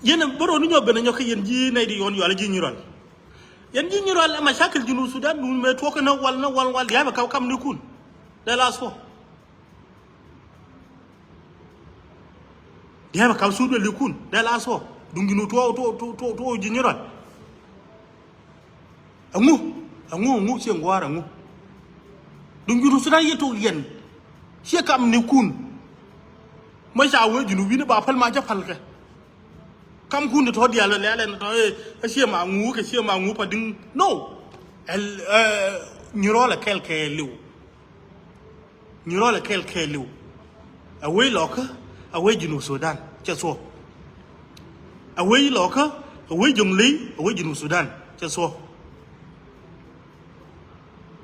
Yɛn bä rɔ ni nyɔ ben a nyɔ kä yɛn ji̱ nɛy di yɔn yual ji̱ Nyirɔl. Yɛn ji̱ Nyirɔl ɛ macakil Junub Sudan dun mëë tuɔk kɛ nä wal nä wal wal dia̱a̱ bɛ ka̱p kam ni kun. Dee la thuɔ̱k. Dia̱a̱ bɛ kap suut bɛ likun dee la thuɔ̱k. Duŋ Junub tuɔɔk tuɔɔk tuɔɔk tuɔɔk ji̱ Nyirɔl. Ɛŋu ɛŋu ɛŋu ciɛ ŋuaar ɛŋu. Duŋ Junub Sudan yɛ tok yɛn. Ciɛ kam ni kun. Mɛ ca wee Junub wi̱ni ba päl ma jɛ päl kɛ. Kam kun ni tɔ diaal lɛ lɛ ni tɔ ɛ ciɛ ma ŋu kɛ ciɛ ma ŋu pa diŋ. No. Ɛl ɛ Nyirɔl ɛ kɛl kɛ liw. Nyirɔl ɛ kɛl kɛɛliw. A wec Lɔkä, a wec Junub Sudan cɛ thuɔ̱k. A wec Lɔkä, a wec Jɔŋley, a wec Junub Sudan cɛ thuɔ̱k.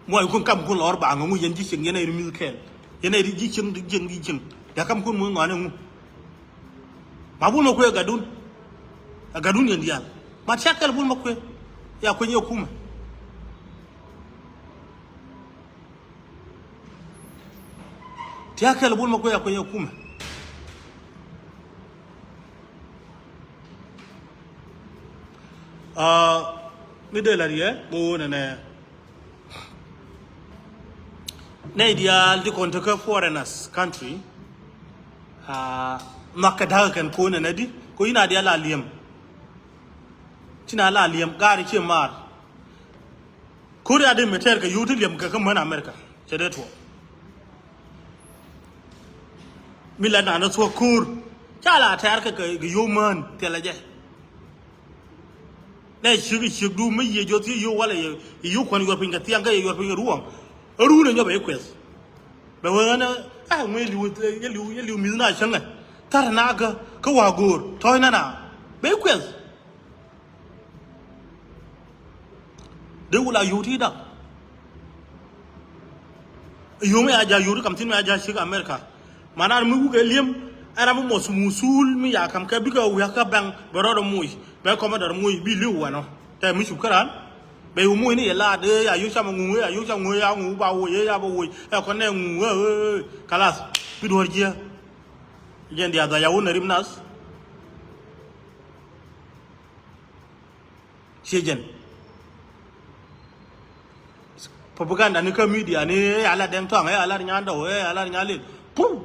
Muɔc kun kam kun lɔɔr baaŋ ŋu yɛn ji̱ cieŋ yɛn ɛ ri mi̱th kɛɛl. Yɛn ɛ ri ji̱ cieŋ ji̱ cieŋ ji̱ cieŋ. Ya kam kun muɔc ŋɔaani ŋu. Ma bul ma kuɛ gatdun. A gatdun yɛn diaal. Ma tiak kɛl bul ma kuɛ. Ya kueny yɛ kumɛ. Tiak kɛl bul ma kuɛ ya kueny yɛ kumɛ. Aa, mi dee la riɛ mi woo nɛnɛ. Nɛy diaal ti kɔn tekä foreigners country. Aa, nhɔakɛ da̱kä kɛn ko̱n nɛnɛ di ko in a diaal a liɛm. Ci na la liɛm gaari ci maar. Ko̱r ya di mi tɛɛr kɛ yio̱w ti liɛm kɛ kä män America cɛ dee tuɔɔk. Mi la naan thuɔ̱k ko̱r ca la tɛɛr kɛ kɛ yio̱w män thilɛ jɛ. Nɛ ciek i̱ ciekdu mi yiëë jɔth thiec yio̱w walɛ yɛ yio̱w kuän yuɔr piny kɛ thiaŋ kä yɛ yuɔr piny kɛ ruɔ̱ŋ. Ɛ run ɛ nyɔp ɛ i̱ kuɛth. Bɛ wee ɣän ɛ ŋuɛ li̱w yɛ li̱w yɛ li̱w mi̱th na cäŋɛ. Thar na kä kä wa̱a̱ go̱o̱r tɔ̱ɔ̱c nana. Bɛ i̱ kuɛth. Dee wula yio̱w ti dak. Yio̱w mi a ja̱ yio̱w ti kam thi̱n mi a ja̱ ciek America. Manar mi wukɛ li̱em ɛn ram mi mɔth musul mi ya kam kɛ bikɛ wi̱i̱ kä bɛŋ bɛ rɔɔdɛ moc bɛ kɔmɛ dɔr moc bi li̱w wɛnɔ. Tɛ mi cup kä raan. Bɛ yio̱w moc ni yɛ laat ëë ya yio̱w cam ŋuŋ ëë ya yio̱w cam ŋuŋ ëë ya ŋuŋ ba woc ëë ya ba woc ɛ kɔn nɛ ŋuŋ ëë ëë kalas. Bi duɔ̱ɔ̱r jiɛ. Jɛn diath a ya wun a rim nath. Ciɛ jɛn. Propaganda ni kä media ni ëë a lat Dɛŋ Tɔaŋ ëë a lat Nyandɔw ëë a lat Nyalil. Pum.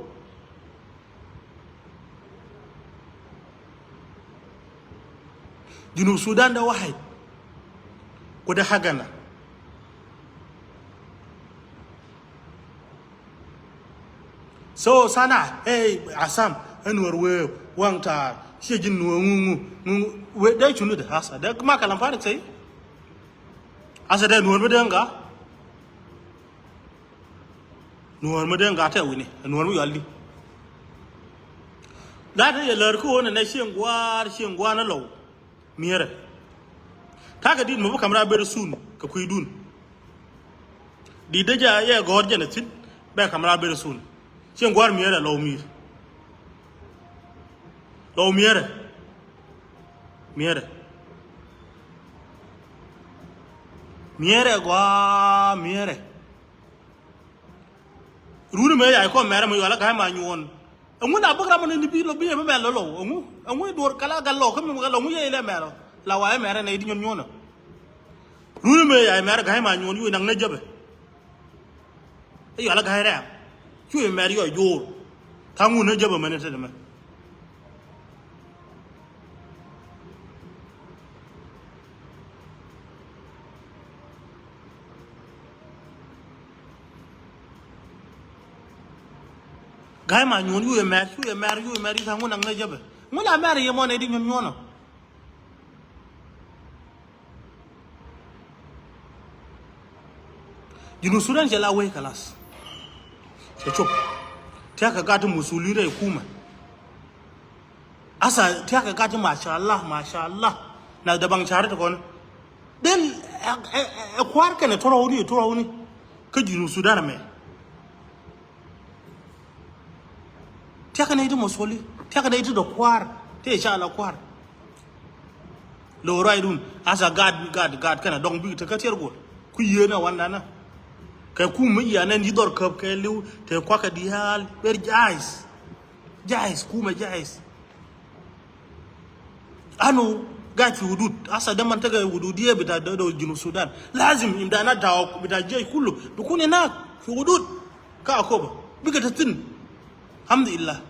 Junub Sudan da wahid. Kuda hagana. So sana, hey, Assam, ɛ Nuɔr wee waŋ taar ciɛ ji̱n Nuɔr ŋu ŋu ŋu wee dee cuni de hasa dee ma kalam farik sɛy. Hasa dee Nuɔr mi dee ŋa. Nuɔr mi dee ŋa tɛ wini ɛ Nuɔr mi yɔl di. Lat ɛ yɛ lär kä ɣöö nɛ nɛ cieŋ gua̱a̱r cieŋ gua̱a̱r ni lɔw. Mi̱eerɛ. Ta̱a̱ kɛ di̱t mɛ bi ka̱m raar very soon kɛ kui̱dun. Di̱t dee jɛ yɛ gɔ̱r jɛn ɛ thi̱n bɛ ka̱m raar very soon. Cieŋ gua̱r mi̱eerɛ lɔw mi̱i̱r. Lɔw mi̱eerɛ. Mi̱eerɛ. Mi̱eerɛ gua̱a̱ mi̱eerɛ. Runi mëë yac kɔn mɛrɛ mi yual a ga̱a̱c ma nyuɔn. Ɛŋu na bäk ram ni bi lɔ bi ɛmɛ mɛl lɔ lɔw ɛŋu ɛŋu duɔr kala gal lɔ kä mi gal lɔ ɛŋu yɛ ilɛ mɛrɛ. La wa ɛ mɛrɛ nɛ idi nyuɔn nyuɔn. Runi mëë yac mɛrɛ ga̱a̱c ma nyuɔn yu inaŋ nɛ jäpɛ. Ɛ yual a ga̱a̱c rɛɛm. Cu imɛr yɔ joor. Tha̱a̱ŋ wun nɛ jäpɛ mɛn itet ɛmɛ. Ga̱a̱c ma nyuɔ̱n yu yɛ mɛr cu yɛ mɛr yu yɛ mɛr i̱ tha̱a̱ŋ wun naŋ nɛ jäpɛ. Ŋun a mɛr yɛ mɔ nɛ di nyuɔ̱n nyuɔ̱n ɔ. Junub Sudan cɛ la wei kalas. Cɛ cop. Tiakä gat ti musulin rɛy kumɛ. Asa tiakä gat ti mashallah mashallah. Na dabaŋ cari ti kɔn. Den ɛ kuar kɛnɛ tɔrɔwni tɔrɔwni. Kä Junub Sudan mɛ. Tiakä nɛy ti mɔ suɔli tiakä nɛy ti dɔ kua̱r ti ca la kua̱r. Lo ruacdun asa gat gat gat kɛnɛ dɔŋ bik te kä tiɛr guɔl. Ku yieen a wandanä kɛ kum mi yianɛ ni dhɔr käp kɛ liw te kuakä diaal ber jais. Jais kumɛ jais. Anu gat fi hudud asa de man tege hudud ye bita do Junub Sudan. Lazim imdana dawa bita jei kulu bikun inak fi hudud. Ka Akobo bikɛ te thin. Alhamdulillah.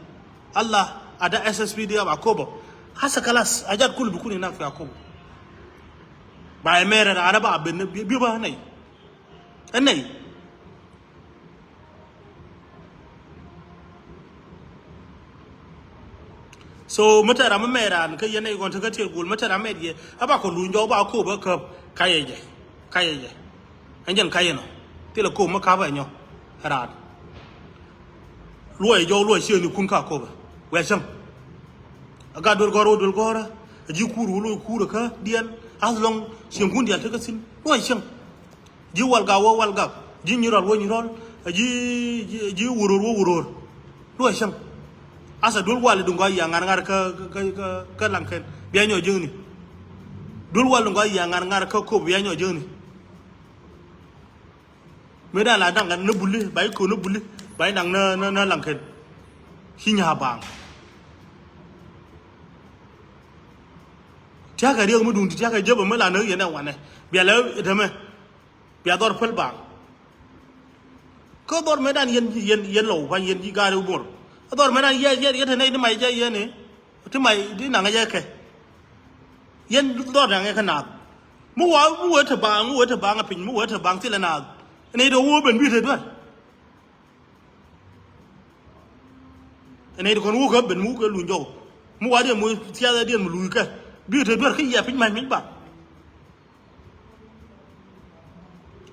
Allah ada S S P D F Akobo. Hasa kalas ajat kulu bikun inak fi Akobo. Ba emere na ana ba ben bi ba nai. Anai. So mi tɛra mi mɛt raan kä yɛn ɛ gɔn ti kä tiɛt gul mi tɛra mɛt yɛ a ba kɔ luny jɔk ba kop ɛ käp kayɛ jɛ. Kayɛ jɛ. Ɛn jɛn kayɛ nɔ thilɛ kop mi kap ɛ nyɔ. Raan luɔc jɔk luɔc ciëŋ ni kun ka kop ɛ wɛ cäŋ. A gat duel gɔr wä duel gɔr ɛ ji̱ kur wä luɔc kur ɛ kä diɛn. As long ciëŋ kun diɛn ti kä thin luɔc cäŋ. Ji̱ walgak wä walgak ji̱ nyirɔl wä nyirɔl. Ji̱ ji̱ wuror wä wuror. Luɔc cäŋ. Asa duel wal duŋ gɔaa yia ŋar ŋar kä kä kä laŋkɛn bia nyɔ jiäkni. Duel wal duŋ gɔaa yia ŋar ŋar kä kop bia nyɔ jiäkni. Mëë dan la daŋ ni buli ba i̱ ko̱n ni buli ba i̱ naŋ ni ni laŋkɛn. Ci nyaa baaŋ. Tiakä riek mi duŋ ti tiakä jepä mi la ni yɛn ɛ wanɛ bia lɛ itɛmɛ. Bia dhɔr päl baaŋ. Kä dhɔr mëëdan yɛn yɛn yɛn lɔw pa̱ny yɛn ji̱ gaari wumor. Dhɔr mëëdan yɛ yɛ yɛ te nɛy ti mac jɛ yɛn i̱ ti mac ti naŋ jɛ kɛ. Yɛn dhɔr naŋ jɛ kɛ naath. Mi wa mi wee te baaŋ mi wee te baaŋ a piny mi wee te baaŋ thilɛ naath. Nɛy te woo ben bi te duer. Ɛn nɛy ti kɔn wukɛ ben mi wukɛ luny jɔw mi wa diɛn mi thiath ɛ diɛn mi luy kɛ bi te duer kä yia piny mac mic ba.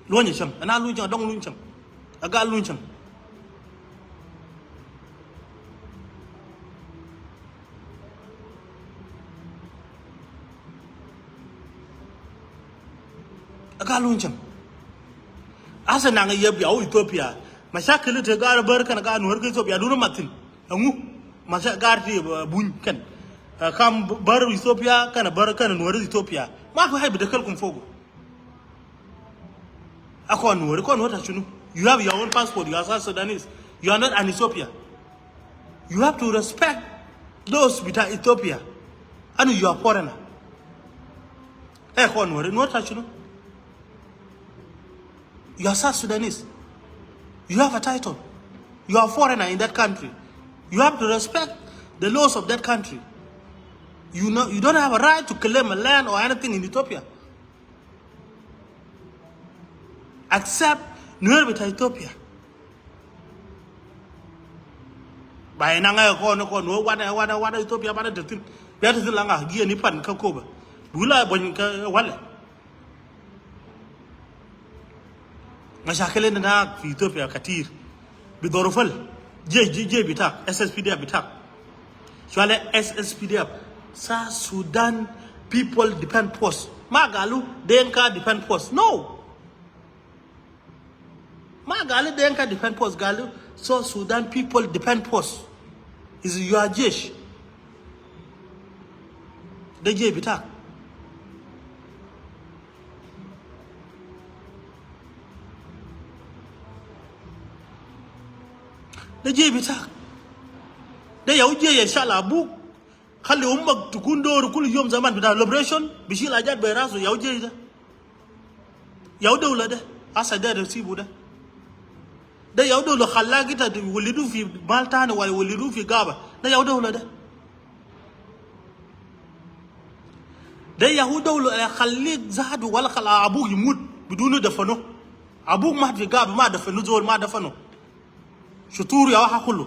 Luɔ̱nyɛ cäŋ, ɛn a luny cäŋ, a dɔŋ luny cäŋ. A gal luny cäŋ. A gal luny cäŋ. Asa naŋ yɛ bia wä Ethiopia. Mashakil te gaa bär kɛn gaa nuɔr kä Ethiopia dun mat thi̱n. Ɛŋu? Masha gaa ti, uh, buny kɛn. Uh, kam bär Ethiopia kɛn bär kɛn nuɔr Ethiopia. Ma fi haj bi dakalkum fogo. A kɔn nuɔr, kɔn nuɔr ta shunu? You have your own passport, you are South Sudanese. You are not an Ethiopia. You have to respect those bita Ethiopia. And you are foreigner. Eh, kɔn nuɔr, nuɔr ta shunu? You are South Sudanese. You have a title. You are a foreigner in that country. You have to respect the laws of that country. You know, you don't have a right to claim a land or anything in Ethiopia. Except nuer bita Ethiopia. Ba ina ŋa kɔn, kɔn nuɔr wan, wan, wan Ethiopia, wan te thi̱n. Bia te thi̱n la ŋa, jiɛ ni pan kä Koba. Bula bony kä wale. Mashakil inda nak fi Ethiopia katir. Bi dhorofal. Jesh, jesh, jesh bitak, S S P D F bitak. Shwale S S P D F, South Sudan People Defense Force. Ma galu Dinka Defense Force. No. Ma galu Dinka Defense Force, galu South Sudan People Defense Force. Is your jesh. De jesh bitak. De jesh bitak. De yau jesh ya shala abuk. Khali ummak tukun dor kul yom zaman bita liberation. Bishil hajat be rasu yau jesh de. Yau dawla de. Asa de resibu de. De yau dawla khalak ita walidu fi mal tani wala walidu fi gaba. De yau dawla de. De yau dawla, eh, khalik zatu wala khala abuk yimut bidunu dafanu. Abuk mat fi gaba ma dafanu zol ma dafanu. Shutur ya waha kulu.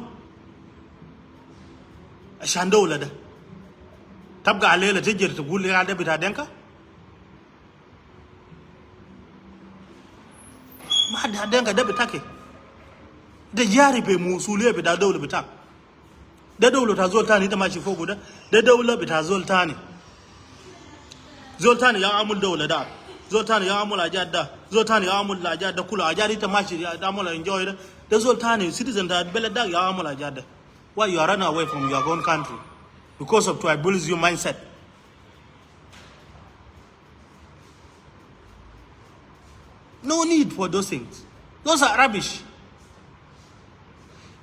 Ashan dawla de. Tabga alela tajir tagul ya de bita Dinka. Ma da Dinka de bitaki. De jari be musuliya bita dawla bitak. De dawla ta zol tani ita mashi fogu de. De dawla bita zol tani. Zol tani ya amul dawla da. Zol tani ya amul hajat da. Zol tani ya amul hajat da. Kula hajat ita mashi ya amul enjoy da. De zol tani citizen ta beled da ya amul hajat da. Why you are running away from your own country? Because of tribalism mindset. No need for those things. Those are rubbish.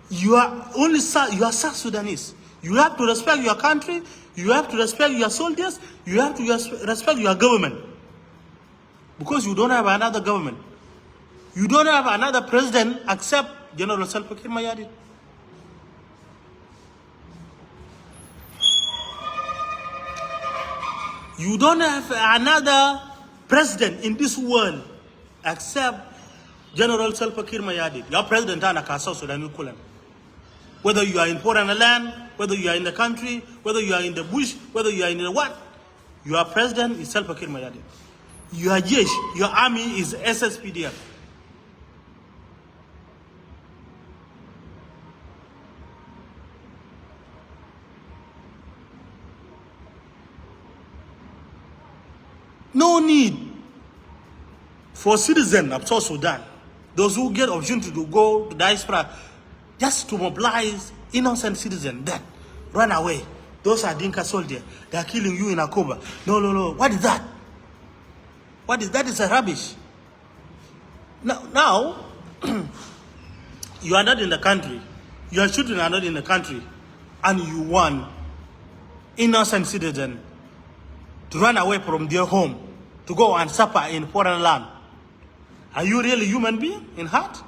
You are only Sou-, you are South Sudanese. You have to respect your country. You have to respect your soldiers. You have to res-, respect your government. Because you don't have another government. You don't have another president except General Salva Kiir Mayardit. You don't have another president in this world except General Salva Kiir Mayardit. Your president ana ka South Sudan kulan. Whether you are in foreign land, whether you are in the country, whether you are in the bush, whether you are in the what, your president is Salva Kiir Mayardit. Your jesh, your army is S S P D F. No need for citizen of South Sudan, those who get opportunity to go to diaspora, just to mobilize innocent citizen that run away. Those are Dinka soldiers. They are killing you in Akoba. No, no, no. What is that? What is that? Is a rubbish. Now, now you are not in the country. Your children are not in the country, and you want innocent citizen to run away from their home to go and suffer in foreign land. Are you really human being in heart?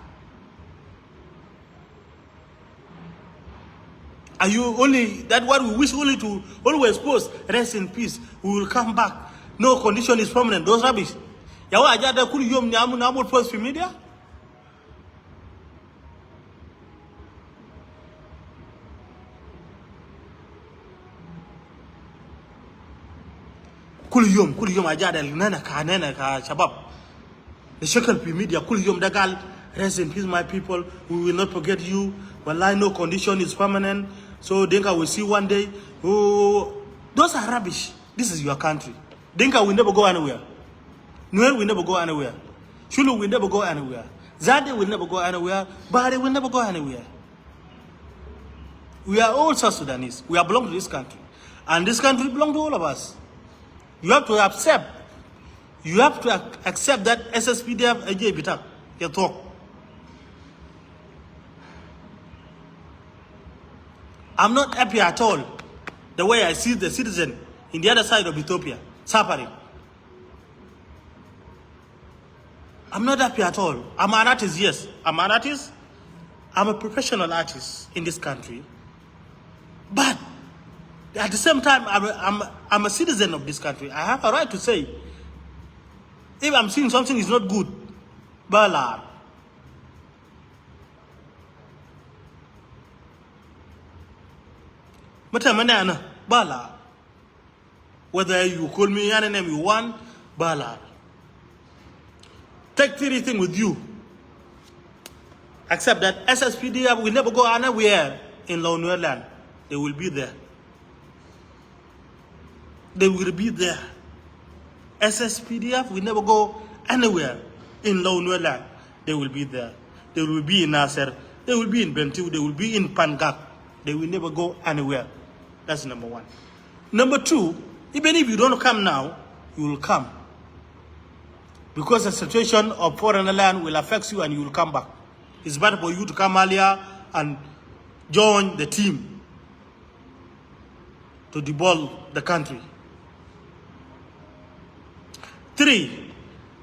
Are you only that what we wish only to always post, "Rest in peace, we will come back. No condition is permanent." Those rubbish. Ya wa ajada kul yom ni amu, ni amu post fi media. Kul yom, kul yom ajada nena ka, nena ka shabab. Nɛ shakal fi media kul yom da gal, "Rest in peace, my people. We will not forget you. Wallahi, no condition is permanent. So Dinka will see one day." Oh, those are rubbish. This is your country. Dinka will never go anywhere. Nuer will never go anywhere. Shulu will never go anywhere. Zande will never go anywhere. Bahari will never go anywhere. We are all South Sudanese. We are belong to this country. And this country belong to all of us. You have to accept. You have to ac-, accept that S S P D F A J Bitak. Yɛ thuɔ̱k. I'm not happy at all the way I see the citizen in the other side of Ethiopia suffering. I'm not happy at all. I'm an artist, yes. I'm an artist. I'm a professional artist in this country. But at the same time, I'm a, I'm, I'm a citizen of this country. I have a right to say, if I'm seeing something is not good, bɛ lar. Mɛ tɛmɛ nɛnɛ, bɛ lar. Whether you call me any name you want, bɛ lar. Take three things with you. Accept that S S P D F will never go anywhere in Lower Nuer land. They will be there. They will be there. S S P D F will never go anywhere in Lower Nuer land. They will be there. They will be in Nasser. They will be in Bentiu. They will be in Pangak. They will never go anywhere. That's number one. Number two, even if you don't come now, you will come. Because the situation of foreign land will affect you and you will come back. It's better for you to come earlier and join the team to develop the country. Three,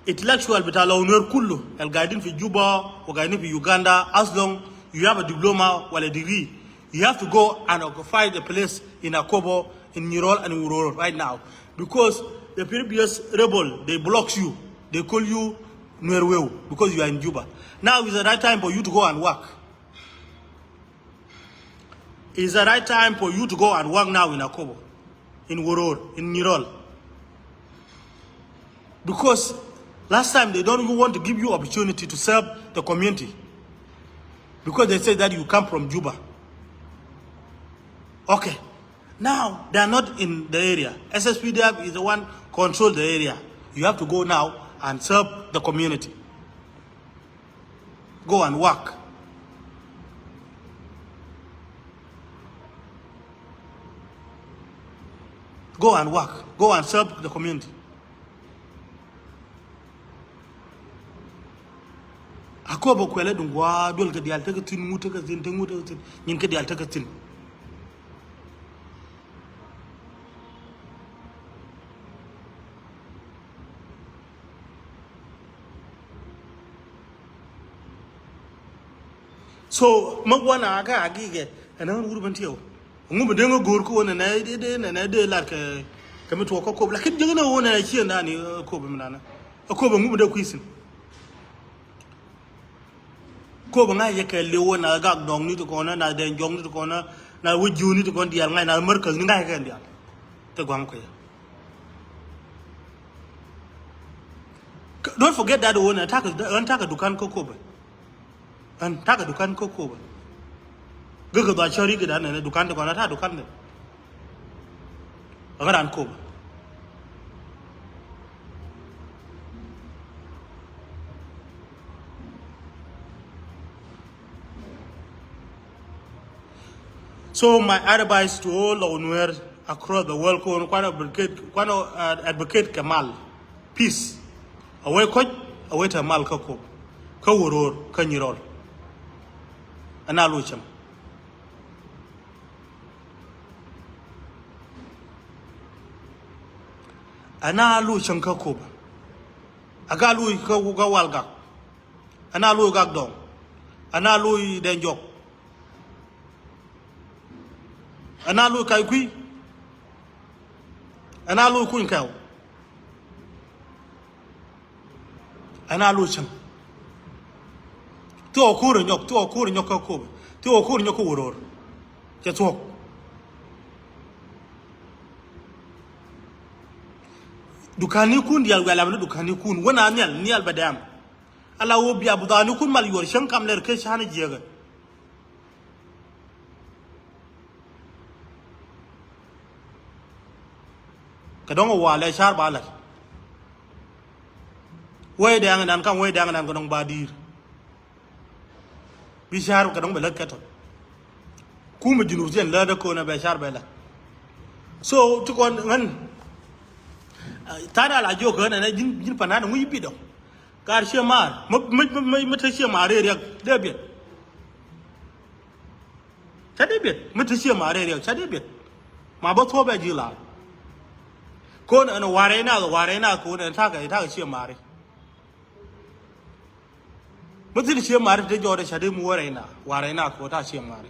intellectual bita Lower Nuer kulu, al gaidin fi Juba, wa gaidin fi Uganda, as long you have a diploma or a degree, you have to go and occupy the place in Akobo, in Nyirol and Uror right now. Because the previous rebel, they block you. They call you Nuer Weu because you are in Juba. Now is the right time for you to go and work. It's the right time for you to go and work now in Akobo, in Uror, in Nyirol. Because last time they don't want to give you opportunity to serve the community. Because they say that you come from Juba. Okay. Now they are not in the area. S S P D F is the one control the area. You have to go now and serve the community. Go and work. Go and work. Go and serve the community. Akobo kuɛlɛ duŋ gua̱a̱ duel kɛ diaal tekɛ thi̱n, ŋut tekɛ thi̱n, te ŋut tekɛ thi̱n, nyin kɛ diaal tekɛ thi̱n. So mä gua̱n a kä a gikɛ ɛn ɣän wur ben tiɛw. Ŋu mi dee ŋä go̱o̱r kä wä nɛnɛ dee nɛnɛ dee lat kɛ kɛ mi tuɔɔk kä Akobo. Lakin jiäk ni wä nɛnɛ ciɛ ndan ni Akobo mi nana. Akobo ŋu mi dee kui̱ thi̱n. Akobo ŋa̱c yɛ kɛ liw wä na Gak Dɔŋ ni ti kɔn na Dɛny Jɔk ni ti kɔn na wä jiu ni ti kɔn diaal ŋa̱c na Märkäth ni ŋa̱c kɛ diaal. Te gua̱m kɛ yɛ. Don't forget that wä nɛ takɛ, ɣän takɛ dukan kä Akobo. Ɣän takɛ dukan kä Akobo. Gäk kɛ dhua cäri kɛ dan nɛ dukan ti kɔn a tak dukan dɛ. Ɣän ran Akobo. So my advice to all Lower Nuer across the world, kɔn kuan advocate, kuan, uh, advocate kɛ mal, peace. A wee kɔc, a wee te mal kä Akobo, kä Uror, kä Nyirol. Ɛn a lo̱c cäŋ. Ɛn a lo̱c cäŋ kä Akobo. A ka lo̱c kä, kä Walgak. Ɛn a lo̱c Gak Dɔŋ. Ɛn a lo̱c Dɛny Jɔk. Ɛn a lo̱c Ka̱c Kui̱. Ɛn a lo̱c Kuny Kɛw. Ɛn a lo̱c cäŋ. Thok ko̱r nyɔk, thok ko̱r nyɔk kä Akobo. Thok ko̱r nyɔk kä Uror. Cɛ thuɔ̱k. Dukanikun diaal wiaa lam ni dukanikun. Wä na nhial, nhial bɛ dɛm. Ala wä bia budhani kun mal yuɔr cäŋ kam lɛr ke can jiɛkɛ. Kɛ dɔŋ wä lɛ car ba lat. Wee dɛŋ nan kam wee dɛŋ nan kɛ dɔŋ ba di̱i̱r. Bi car kɛ dɔŋ bɛ lät kɛ tɔt. Kumɛ Junub thiɛn lät dee ko̱n ɛ bɛ car bɛ lat. So ti kɔn ŋän. Tha̱a̱ŋ ala jiök ɣän ɛn ji̱n ji̱n panan ŋuc bi dɔŋ. Kar ciɛ maar mi mi mi mi te ciɛ maar riɛk dee biɛt. Ca dee biɛt mi te ciɛ maar riɛk ca dee biɛt. Ma bä thuɔp ɛ ji̱ laar. Ko̱n ɛn warɛ ina warɛ ina ko̱n ɛn takɛ takɛ ciɛ maar. Mi thil ciɛ mari te jɔɔdɛ ca di mi wä rɛy na wa rɛy na kɛ wä ta ciɛ mari.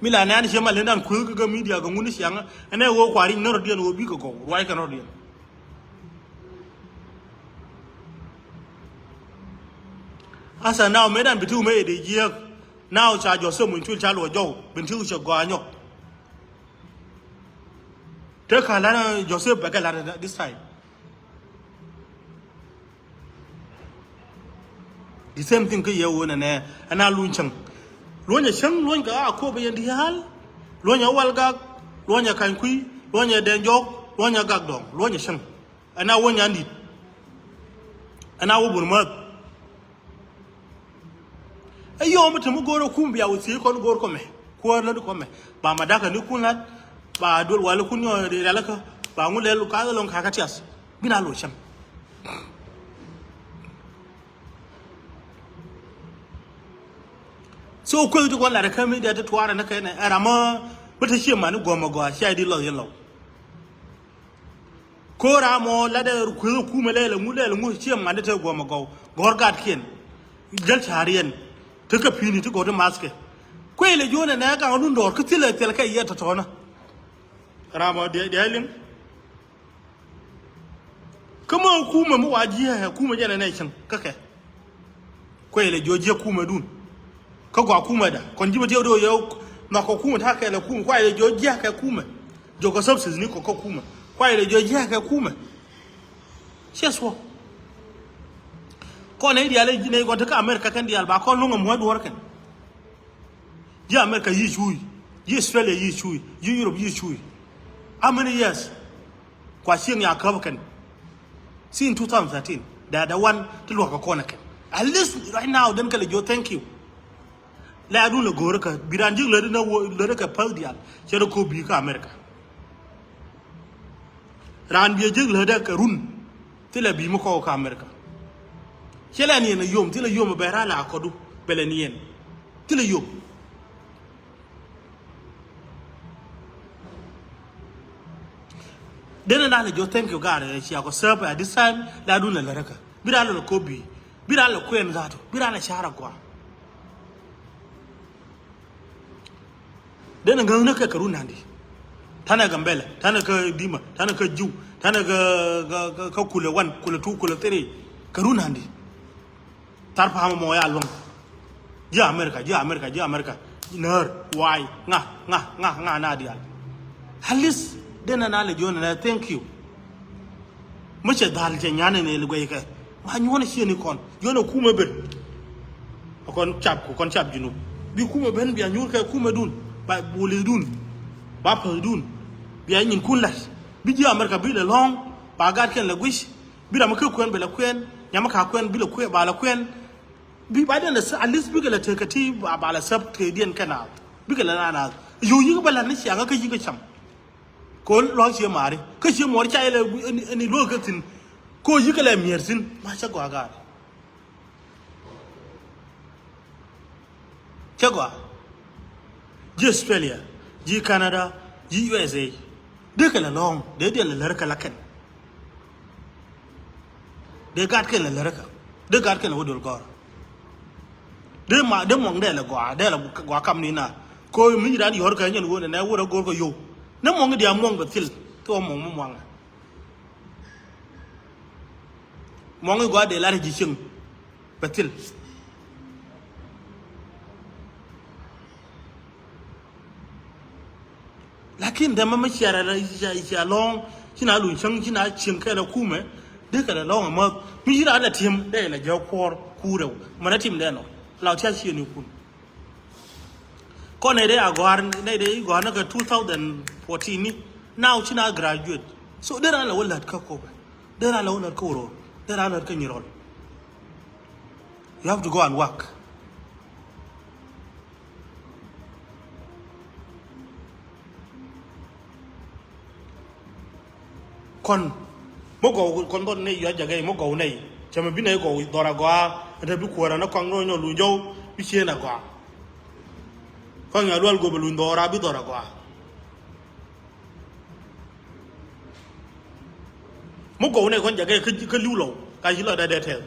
Mi la nɛn ciɛ ma lendan kueek kɛ media kɛ ŋuni ciaŋ ɛnɛ wä kuari nɛ rɔdiɛn wä bikɛ gɔw ruac kɛ rɔdiɛn. Asa now medan bi ti wumɛ yɛ de jiɛk. Now ca Joseph muny cul ca luɔ jɔw bin ti wusɛ gɔa nyɔk. Te ka lar Joseph bɛ kɛ lar this time. The same thing kä yɛ wä nɛnɛ ɛna luny cäŋ. Luɔnyɛ cäŋ luɔny kɛ a kop yɛn diaal. Luɔnyɛ wal gak luɔnyɛ kany kui luɔnyɛ dɛn jɔk luɔnyɛ gak dɔŋ luɔnyɛ cäŋ. Ɛna wä nyan dit ɛna wä bun mäth. Ɛ yɔm te mi go̱o̱r ɛ kum bia wä thiec kɔn go̱o̱r kɔmɛ kuäär lät kɔmɛ ba ma dakä ni kun lat ba duel wal kun yɔ rialikä ba ŋu lɛl ka lɔŋ kakä tias. Bi na lo̱c cäŋ. So kueth ti kɔn lat kä mi diat ti tuaarɛ ni kɛn ɛ ram mi te cie mani guɔ̱m ɛ gɔaa cia di lɔth yɛn lɔw. Ko̱ra mɔ lat ɛ kueth ɛ kumɛ lɛl ɛ ŋu lɛl ɛ ŋu cie mani te guɔ̱m ɛ gɔw gɔ̱r gatkiɛn. Jäl ca̱riɛn te kä pi̱ni ti gɔ̱r ti mathkɛ. Kuey lɛ juɔ̱n ɛ nɛ gaŋ lundɔɔr kä thilɛ thil kɛ yɛ tɔ̱tɔ̱nä. Ram ɔ diɛ diɛ liŋ. Kä mä kumɛ mi wa jiɛ kumɛ jɛn ɛnɛ cäŋ kä kɛ. Kuɛ ilɛ jiɔ jiɛ kumɛ dun. Kä gua kumɛ da kɔn ji̱ bä diɛ wä diɛ wä yɛ nhɔk kɛ kumɛ ta̱a̱ kɛ lɛ kumɛ kuɛ ilɛ jiɔ jiɛ kɛ kumɛ. Jiɔ kɛ subsidies ni kɔ kä kumɛ kuɛ ilɛ jiɔ jiɛ kɛ kumɛ. Ciɛ suɔ. Kɔn nɛ i̱ diaal nɛ i̱ kɔn te kä America kɛn diaal ba kɔn luŋ ɛmuɔ̱c duɔ̱ɔ̱r kɛn. Ji̱ America yi̱ cuuc, ji̱ Australia yi̱ cuuc, ji̱ Europe yi̱ cuuc. How many years? Kua cieŋ ya käp kɛn. Since two thousand thirteen, they are the one ti luɔk kɛ kɔn kɛn. At least right now den kɛ lɛ jiɔ thank you. Lɛ adun lɛ go̱o̱rä kä bi raan ji̱ lät inä wä lät kɛ päth diaal cɛ rɛ ko̱p bi̱i̱ kä America. Raan biɛ jiäk lätdä kɛ run. Thilɛ bi̱i̱ mi kɔk kä America. Thilɛ niɛn ɛ yom thilɛ yom ɛ bɛ ra̱a̱ la kɔdu bɛ lɛ niɛn. Thilɛ yom. Denɛ na lɛ jɔ thank you God ɛ cia kɔ serve at this time la dun lɛ lärä kä bi ra̱a̱ lɛ lɛ ko̱p bi̱i̱ bi ra̱a̱ lɛ kuɛn zatu bi ra̱a̱ lɛ ca̱r a gɔaa. Denɛ ŋäthnä kɛ kɛ run nandi. Tanɛ Gambɛlɛ tanɛ kä Dima tanɛ kä Jiw tanɛ kä kä kä kulɛ wan kulɛ tu kulɛ thiri kɛ run nandi. Thar pamɛ mɔ ya luäŋ. Ji̱ America ji̱ America ji̱ America. Näär waay ŋa ŋa ŋa ŋa na diaal. At least denɛ na lɛ jiɔn nɛ thank you. Mi cɛ dhal cɛ nyan in el guɛy kɛ ma nyuɔn cieni kɔn yɔn a kumɛ ben. A kɔn cap ku kɔn cap Junub bi kumɛ ben bia nyuur kɛ kumɛ dun ba buli dun ba päth dun. Bia nyin kun lat bi ji̱ America bi lɛ lɔ̱ŋ ba gat kɛn lɛ guic. Bi ram mi kä kuɛn bɛ lɛ kuɛn nyam mi ka kuɛn bi lɛ kuɛn ba lɛ kuɛn. Bi ba diɛn at least bikɛ lɛ tek kɛ ti ba ba lɛ sɛp kɛ diɛn kɛ naath bikɛ lɛ na naath. Yo̱o̱ yik bɛ lat ni ciaŋä kä yik cam. Ko lɔ̱ŋ cie mari kä cie muɔr ca ilɛ ɛni luäk kä thin. Ko yik lɛ mier thin ma cɛ gɔaa gaat. Cɛ gɔaa. Ji̱ Australia ji̱ Canada ji̱ U S A. Dee kɛ lɛ lɔ̱ŋ dee diɛn lɛ lär kɛ la kɛn. Dee gat kɛn lɛ lär kɛ dee gat kɛn lɛ wä dol gɔr. Dee ma dee muɔŋ dee lɛ gɔaa dee lɛ gɔaa kam ni na. Ko mi nyi dan yɔr kɛ nyɛn wä nɛ nɛ wä rɛ gɔr kɛ yow. Nɛ muɔŋ diaa muɔŋ bɛ thil thil wä muɔŋ mi muaŋɛ. Muɔŋ i̱ gɔaa dee lar ji̱ cieŋ bɛ thil. Lakin dɛmɛ mi ciɛ rɛl i̱ cia lɔ̱ŋ ci na luny cäŋ ci na cieŋ kɛl ɛ kumɛ. Dee kɛ lɛ lɔŋ ɛmɔ mi ci raan lɛ tim dee lɛ jɛ kuɔr ku rɛw mɛ na tim dee nɔ la tia cie ni kun. Kɔn nɛ dee a gɔ̱a̱r nɛ dee gɔ̱a̱r ni kɛ two thousand fourteen ni now ci na graduate. So dee raan lɛ wä lät kä Akobo, dee raan lɛ wä lät kä Uror, dee raan lät kä Nyirol. You have to go and work. Kɔn mi gɔw kɔn dhɔr nɛy yua jagɛ mi gɔw nɛy cɛ mi bi nɛy gɔw dhɔr agɔaa. Ɛn te bi kuäärä ni kɔaŋ ni onyɔ luny jɔw bi cieen agɔaa. Kɔaŋ ya lual gop luny dhɔr a bi dhɔr agɔaa. Mi gɔw nɛy kɔn jagɛ kä liw lɔw ka ci lɔ dee dee tɛth.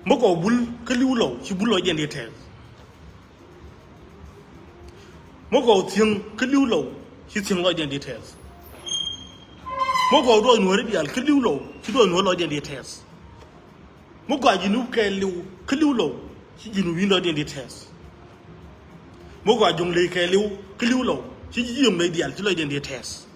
Mi gɔw bul kä liw lɔw ci bul lɔcdiɛn di tɛth. Mi gɔw thiäŋ kä liw lɔw ci thiäŋ lɔcdiɛn di tɛth. Mi gɔw duɔth nuɔ̱ɔ̱ri diaal kä liw lɔw ci duɔth nuɔ̱ɔ̱ri lɔcdiɛn di tɛth. Mi gɔaa Junub kɛɛliw kä liw lɔw ci Junub in lɔcdiɛn di tɛth. Mi gɔaa Jɔŋley kɛɛliw kä liw lɔw ci jiöŋ nɛy diaal ci lɔcdiɛn di tɛth.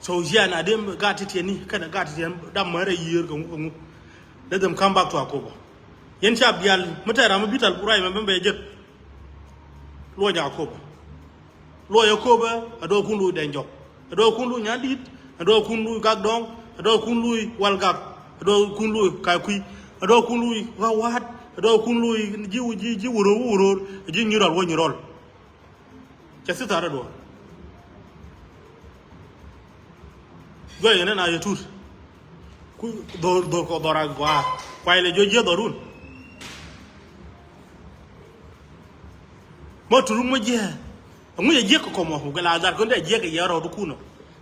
So jian a dem gat ti tiɛni kɛnɛ gat ti tiɛn dam märɛ yiër kɛ ŋu kɛ ŋu. Let them come back to Akobo. Yɛn ca bial mi tɛɛr ram mi bital buray mɛ bɛ jek. Luɔc Akobo. Luɔc Akobo a dɔɔkun luuc Dɛny Jɔk, a dɔɔkun luuc Nyandit, a dɔɔkun luuc Gak Dɔŋ, a dɔɔkun luuc Wal Gak, a dɔɔkun luuc Kakui̱, a dɔɔkun luuc Ɣawaat, a dɔɔkun luuc ji̱ ji̱ ji̱ Wuror wä Wuror, ji̱ Nyirɔl wä Nyirɔl. Cɛ thitharä duɔ̱ɔ̱r. Juɔc yɛn ɛn a yɛ tut. Ku dhor dhor kɔ dhɔr a gɔaa. Kuay lɛ juɔc jiɛ dhɔrun. Mɔ turuk mɔ jiɛ. Ɛŋu yɛ jiɛ kɔ kɔmɔ. Kɛ la dhar kɔn dɛ jiɛ kɛ yɛ rɔɔdu kunɔ.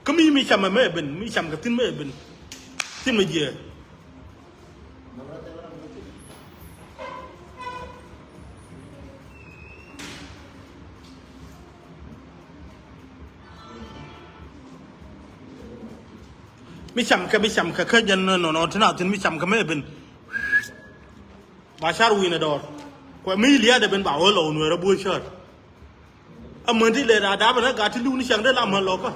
Kä mi mi cam mɛ ben mi cam kɛ thin mɛ ben. Thin mɛ jiɛ. Mi cam kɛ mi cam kɛ kä jɛn nɔ nɔ ti na thin mi cam kɛ mɛ ben. Ba car wi̱i̱n ɛ dɔɔr kuɛ mi liaat ɛ ben ba wä lɔ wun wɛrɛ buɔ cär. Amäni dee la dap ni gat ti li̱w ni ciaŋ dee la män lɔkä.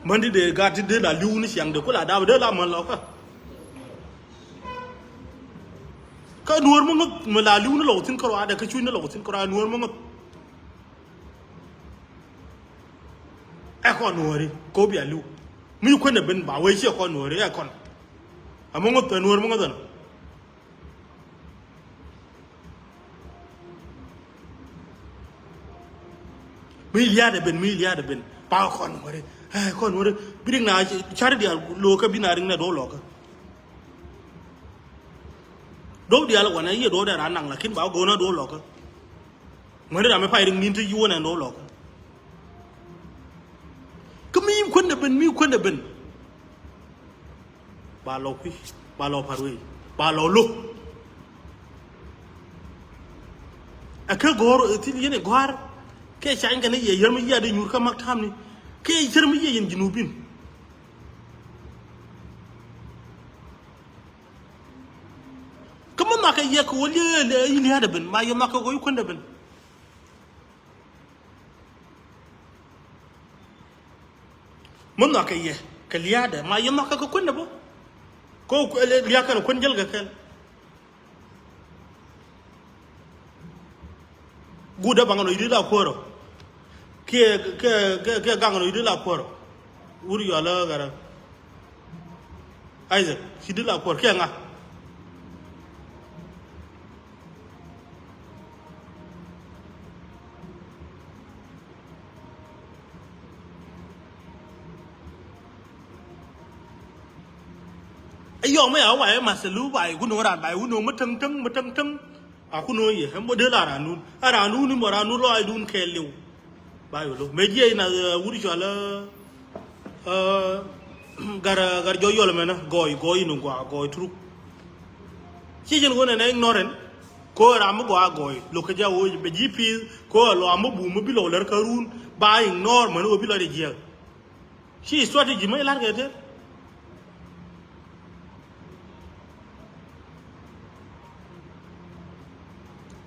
Mäni dee gat ti dee la li̱w ni ciaŋ dee ku la dap dee la män lɔkä. Kä nuɔ̱ɔ̱r mi ŋäth mi la li̱w ni lɔw thi̱n kärɔa dee kä cuc ni lɔw thi̱n kärɔa nuɔ̱ɔ̱r mi ŋäth. Ɛ kɔn nuɔ̱ɔ̱ri kop ya li̱w mi kuenɛ ben ba wee ciɛ kɔn nuɔ̱ɔ̱ri ɛ kɔn. Ɛ mi ŋäth ɛ nuɔ̱ɔ̱r mi ŋäth ɛn. Mi liaat ɛ ben mi liaat ɛ ben pa kɔn wɛri ɛ kɔn wɛri. Bi rik na cari diaal lokä bi na rik na duɔk lɔkä. Duɔk diaal wanɛ yiɛ duɔk dɛ ran naŋ lakin ba go̱o̱n a duɔk lɔkä. Ŋuɛni ram mi pay rik nin ti yuɔn ɛ duɔk lɔkä. Kä mi kuän ɛ ben mi kuän ɛ ben. Ba lɔ kui̱ ba lɔ pa̱r wei ba lɔ lo̱k. Ɛ kä gɔ̱r thil yɛn ɛ gɔ̱a̱r. Kɛ cany kɛn yɛ yär mi yiaat di nyuur kä mak ta̱a̱m ni kɛ yär mi yiaat yɛn Junubin. Kä mi nhɔakɛ yɛ kɛ wä lia̱a̱ lia̱a̱ i̱ lia̱a̱ dɛ ben ma yɛ nhɔakɛ wä i̱ kuän dɛ ben. Mi nhɔakɛ yɛ kɛ lia̱a̱dɛ ma yɛ nhɔakɛ kɛ kuän dɛ bä. Kä lia̱a̱ kɛn kuän jäl kɛ kɛn. Guut dee baŋ nɔc di la kuäärä. Kiɛ kiɛ kiɛ gaŋ nɔc di la kuäärä. Wut yɔalä ɣärä. Isaac ci di la kuäär kiɛ ŋa. Ɛ yɔk mi a wayɛ math lu bay wun ran bay wun mi täŋ täŋ mi täŋ täŋ. A kun ɣöö yɛ ɛn bä dee la raan nun a raan nun ni mɔ raan nun lɔaac dun kɛɛl liw. Ba yol mëë jiɛc na wut cɔal ɛ gar gar jɔc yɔl ɛmɛnä gɔɔy gɔɔy ni gɔaa gɔɔy turuk. Ciɛ jɛn ɣöö nɛnɛ ignore ɛn kɛ ɣöö ram mi gɔaa gɔɔy lo̱k kɛ jɛ ɣöö bɛ ji̱ pi̱i̱th kɛ ɣöö lɔam mi bum mi bi lɔw lär kä run ba ignore män ɣöö bi lɔcdɛ jiɛk. Ci strategy mi lar kɛ tɛr.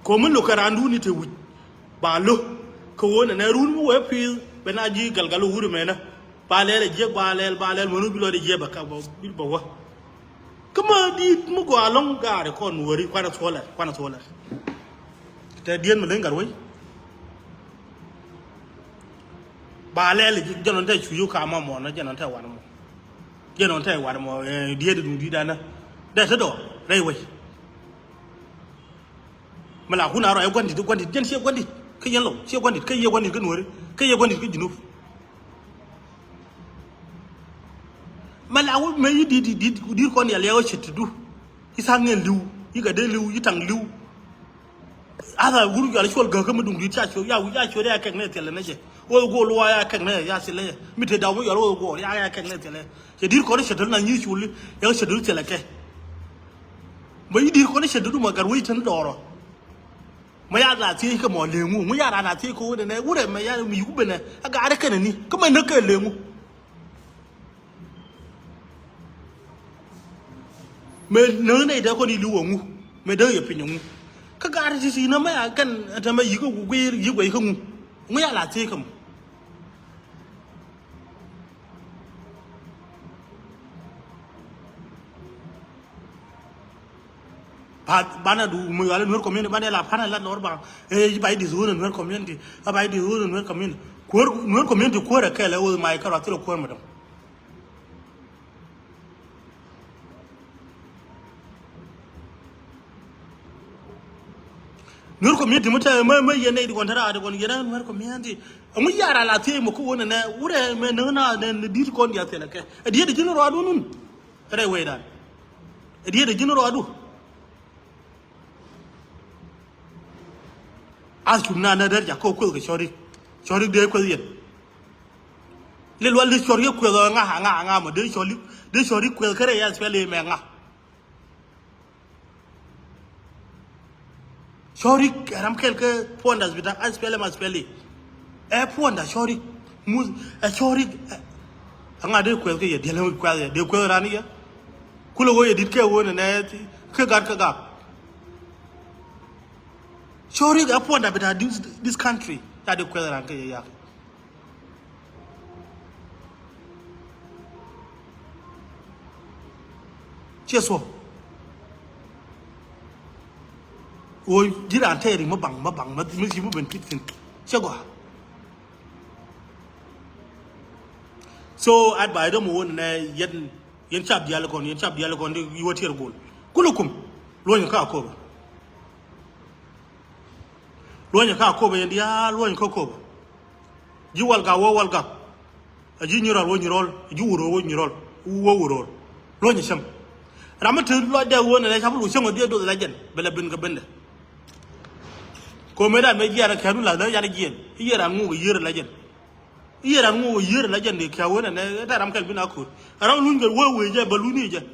Komi lo̱k kɛ randun i̱ te wi̱c ba lo̱ kɛ ɣöö nɛnɛ run mi wee pi̱i̱th ben a ji̱ galgal wuri mɛnä. Ba lɛl a jiɛk ba lɛl ba lɛl mɛn wä bi lɔt a jiɛk ba kak ba bi ba wä. Kä ma di̱i̱t mi gɔaa lɔ̱ŋ gaari kɔn weri kuanɛ thuɔlɛ kuanɛ thuɔlɛ. Tɛ diɛn mi leny gat wei. Ba lɛl jɛn ɣän tɛ cu yuk ka ma mɔnä jɛn ɣän tɛ wan mɔ. Jɛn ɣän tɛ wan mɔ diet duŋ di̱t anä. Dɛ te dɔɔr rɛy wei. Mi la kun a rɔ ɛ guandit guandit jɛn ciɛ guandit kä yɛn lɔw ciɛ guandit kä yɛ guandit kä nuɔri kä yɛ guandit kä junub. Mɛ la wä mɛ yi dit dit dit kɔn yal yɛ wä cɛ ti du. Yi thaŋ ŋɛn li̱w yi kɛ dee li̱w yi taŋ li̱w. Atha wur yal cuɔl gäkä mi duŋ dit ca cuɔl ya wi̱c ya cuɔl ya kɛk nɛ thilɛ nɛ cɛ. Wä go̱o̱l wa ya kɛk nɛ ya thilɛ cɛ mi te daw mi yal wä go̱o̱l ya ya kɛk nɛ thilɛ cɛ dit kɔn cɛ dul na nyi cuɔl ya cɛ dul thilɛ kɛ. Mɛ yi dit kɔn cɛ dul ma gat wä yi tɛn dɔɔrɔ. Mɛ ya la thiec kɛ mɔ leŋu ŋu ya la la thiec kɛ wä nɛ wurɛ mɛ ya mi yuk benɛ a gaarɛ kɛnɛ ni kä mɛ näk kɛ leŋu. Mɛ näk nɛ itɛ kɔn ilu wä ŋu mɛ dee yɛ piny ŋu. Kä gaarɛ ti ti nä mɛ ya kɛn ɛtɛ mɛ yik kɛ guir yik wɛ yik kɛ ŋu ŋu ya la thiec kɛ mɔ. Banɛ du mi yɔal Nuer community banɛ la panɛ la lɔr ba. Ɛ ba yi di zuun Nuer community. A ba yi di zuun Nuer community. Kuor Nuer community kuor ɛ kɛl ɛ wä ma yi kɛl wa thil kuor ma dɔm. Nuer community mi te mɛ mɛ yɛn nɛ di kɔn te ra di kɔn yɛn Nuer community. Ŋu yara la thiec mɛ ko wä nɛ nɛ wurɛ mɛ nɛ na nɛ di kɔn di a thil ɛ kɛ. Ɛ di di jin rɔ du nun. Rɛy wecdan. Ɛ diet ɛ ji̱n rɔɔdu. Ath cum na na der jak kä kueth kɛ cɔrik. Cɔrik dee kueth yɛn. Lil wal dee cɔrik kueth ɔ ŋa ŋa ŋa mɔ dee cɔrik dee cɔrik kueth kärɛ ya SPLA mɛ ŋa. Cɔrik ɛ ram kɛl kä puɔnda bita SPLM SPLA. Ɛ puɔnda cɔrik. Muth ɛ cɔrik. Ɛ ŋa dee kuɛth kä yɛ diɛl ɛ kuɛth yɛ dee kuɛth ran yɛ. Kulɛ wee yɛ dit kɛ wee nɛ nɛ kä gat kä gak. Cɔrik ɛ puɔnda bita this, this country. Ya dee kuɛth ran kä yɛ yak. Ciɛ thuɔ̱k. Ɣöö ji̱ raan tɛɛri mi baŋ mi baŋ mi ci mi ben pit thi̱n. Ciɛ gɔaa. So advice dämɛ wä nɛ yɛn yɛn cap diaal kɔn yɛn cap diaal kɔn di yuɔ tiɛɛr go̱o̱l. Kulukum luɔ̱nyɛ kä Akobo. Luɔ̱nyɛ kä Akobo yɛn diaal luɔ̱nyɛ kä Akobo. Ji̱ Walgak wä Walgak. A ji̱ Nyirɔl wä Nyirɔl a ji̱ Wuror wä Nyirɔl wä Wuror. Luɔ̱nyɛ cäŋ. Ram mi te lɔcdɛ wä nɛ lɛ cap lu cäŋ wä diɛ doth la jɛn bɛ lɛ ben kɛ bendɛ. Ko̱mɛ dan mɛ jiɛɛr kɛɛnu lath lä yan jiɛɛn i̱ yɛ ran ŋuuk i̱ yiër la jɛn. I̱ yɛ ran ŋuuk i̱ yiër la jɛn di kɛ wä nɛ nɛ tɛ ram kɛl bin a ko̱r. Ram luny kɛ wä wee jɛ bɛ luny i̱ jɛ.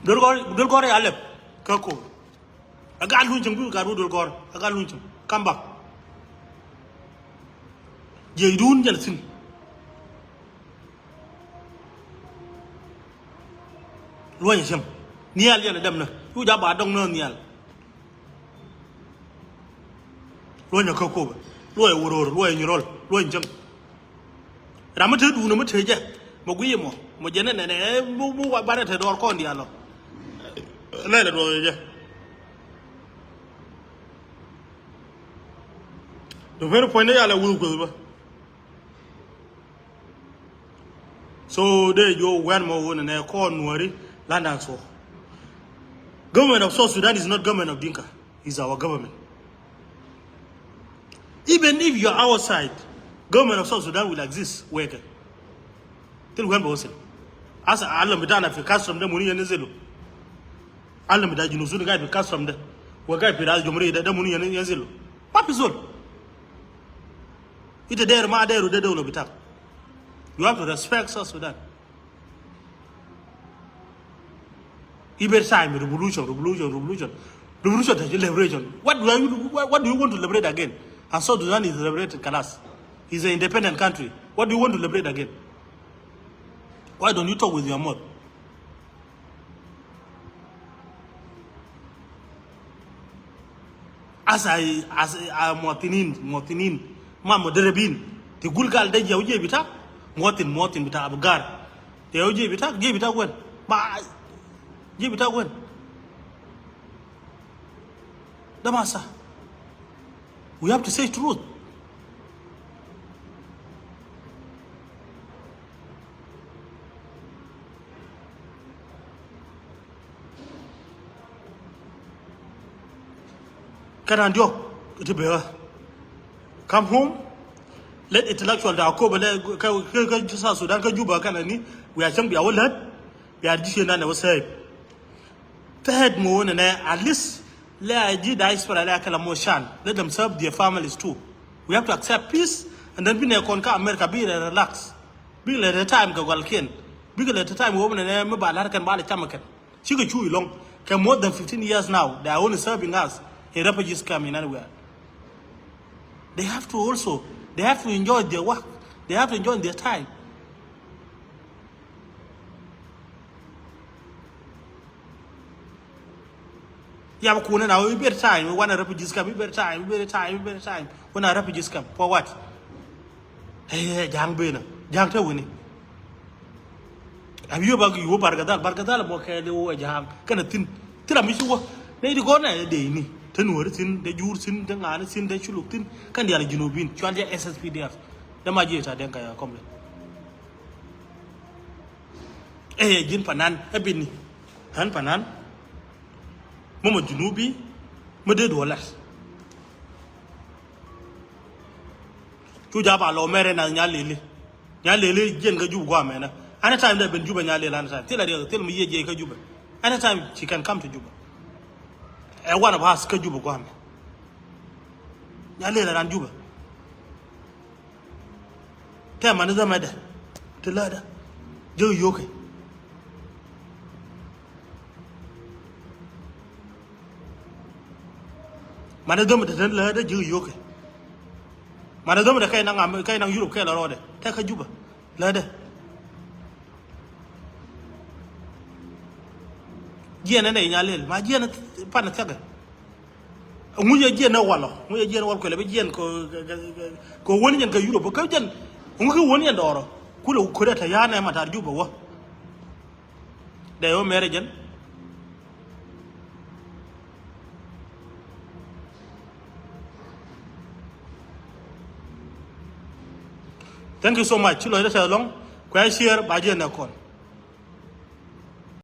Duel gɔr duel gɔr ya lɛp kä ko̱r. A gat luny cäŋ bi gat wä duel gɔr a gat luny cäŋ. Come back. Jiɛcdun jɛn thi̱n. Luɔ̱nyɛ cäŋ nhial jɛn a dämnä cu ja̱ ba dɔ̱ŋ nä nhial. Luɔ̱nyɛ kä Akobo luɔ̱nyɛ Wuror luɔ̱nyɛ Nyirɔl luɔ̱nyɛ cäŋ. Ram mi te duundä mi te jɛ mɛ gui̱i̱ mɔ mɔ jɛ nɛ nɛ nɛ mɛ mɛ wa banɛ te dɔɔr kɔn diaal lɔ. Lɛl ɛ duɔth jɛ. Dɔ pen puɔ̱nydä yal ɛ wuth kueth bä. So dee jiɔ wɛn mɔ wun nɛ kɔn Nuäri landan so. Government of South Sudan is not government of Dinka. Is our government. Even if you are outside, government of South Sudan will exist. Wekɛ. Thil wɛn bɛ wä thil. Asa alam bitana fi custom de muni yɛn zilu. Alam bita Junub Sudan gaid fi custom de. Wa gaid fi ras jumhuriya de, de muni yɛn zilu. Ma fi zol. Ita der ma deru de dawla bitak. You have to respect South Sudan. Every time revolution, revolution, revolution. Revolution, liberation. What do you, what, what do you want to liberate again? And South Sudan is liberated, kalas. It's an independent country. What do you want to liberate again? Why don't you talk with your mouth? As I, as I, muwatinin, muwatinin, ma mudaribin. Ti gul gal de jiɛ jiɛ bita, muwatin, muwatin bita Abu Gar. Jiɛ jiɛ bita, jiɛ bita wen. Ma, jiɛ bita wen. Da ma sa. We have to say truth. Kä raan diɔ̱k ti bee ɣä. Come home. Let intellectual da Akobo lɛ kä, kä, kä South Sudan kä Juba kɛnɛ ni. We are cäŋ bia wä lät. Bia ji̱ ciëndan ɛ wä save. Third mo wä nɛnɛ, at least lɛ a ji̱ diaspora lɛ a kɛ la mo can. Let them serve their families too. We have to accept peace, and then bi nɛ kɔn kä America bi lɛ relax. Bikɛ lɛ tɛ time kɛ gualkiɛn. Bikɛ lɛ tɛ time wä nɛnɛ mi ba la̱r kɛn ba lɛ cam kɛn. Cikɛ cu ilɔŋ kɛ more than fifteen years now. They are only serving us in refugees camp in anywhere. They have to also, they have to enjoy their work. They have to enjoy their time. Yam kunɛ na iber time, wanɛ refugees camp, iber time, iber time, iber time. Wanɛ refugees camp for what? Ɛ, ɛ, ja̱a̱ŋ benä, ja̱a̱ŋ te wini. Abi yio̱ bak yio̱ Bargadal, Bargadal bɔ kɛɛl iwä ja̱a̱ŋ kɛnɛ thi̱n. Thil ami ci wä. Nɛ iti gɔnɛ dee ni te nuɔri thi̱n, te juur thi̱n, te ŋaani thi̱n, te culuk thi̱n. Kɛn diaal Junubin cual jɛ S S P D F. Dɛ ma jiɛ ta den ka ya kɔmle. Ɛ ji̱n panan ɛ bini. Ɣän panan. Mɔmɔ Junubi mi dee duɔlat. Cu ja̱ ba lɔ mɛrɛ na Nyalili. Nyalili jiɛn kä Juba guamɛ na. Anytime dee ben Juba Nyalili anytime. Thil a riɛk thil mi yiëë jiɛc kä Juba. Anytime she can come to Juba. Ɛ one of us kä Juba guamɛ. Nyalili ran Juba. Tɛ mani dhämɛ dɛ ti lädä. Jek yio̱kɛ. Mani dhämɛ dɛ ti lädä jek yio̱kɛ. Mani dhämɛ dɛ kɛy naŋ am kɛy naŋ Europe kɛy la rɔɔdɛ tɛ kä Juba lädä. Jiɛn ɛn ɛ Nyalil ma jiɛn pan thiäkɛ. Ŋuc ɛ jiɛn ɛ walɔ, ŋuc ɛ jiɛn wal kuɛlɛ bi jiɛn kɛ, kɛ, kɛ, kɛ wän jiɛn kɛ Europe, kä jiɛn, ŋuc kɛ wän jiɛn dɔɔrɔ. Kulɛ kuädɛ tɛ ya̱a̱n ɛ matar Juba wä. Dee wä mɛrɛ jiɛn. Thank you so much. Ci lɔcdä tɛth lɔŋ, kuɛ share, ba jiɛn ɛ kɔn.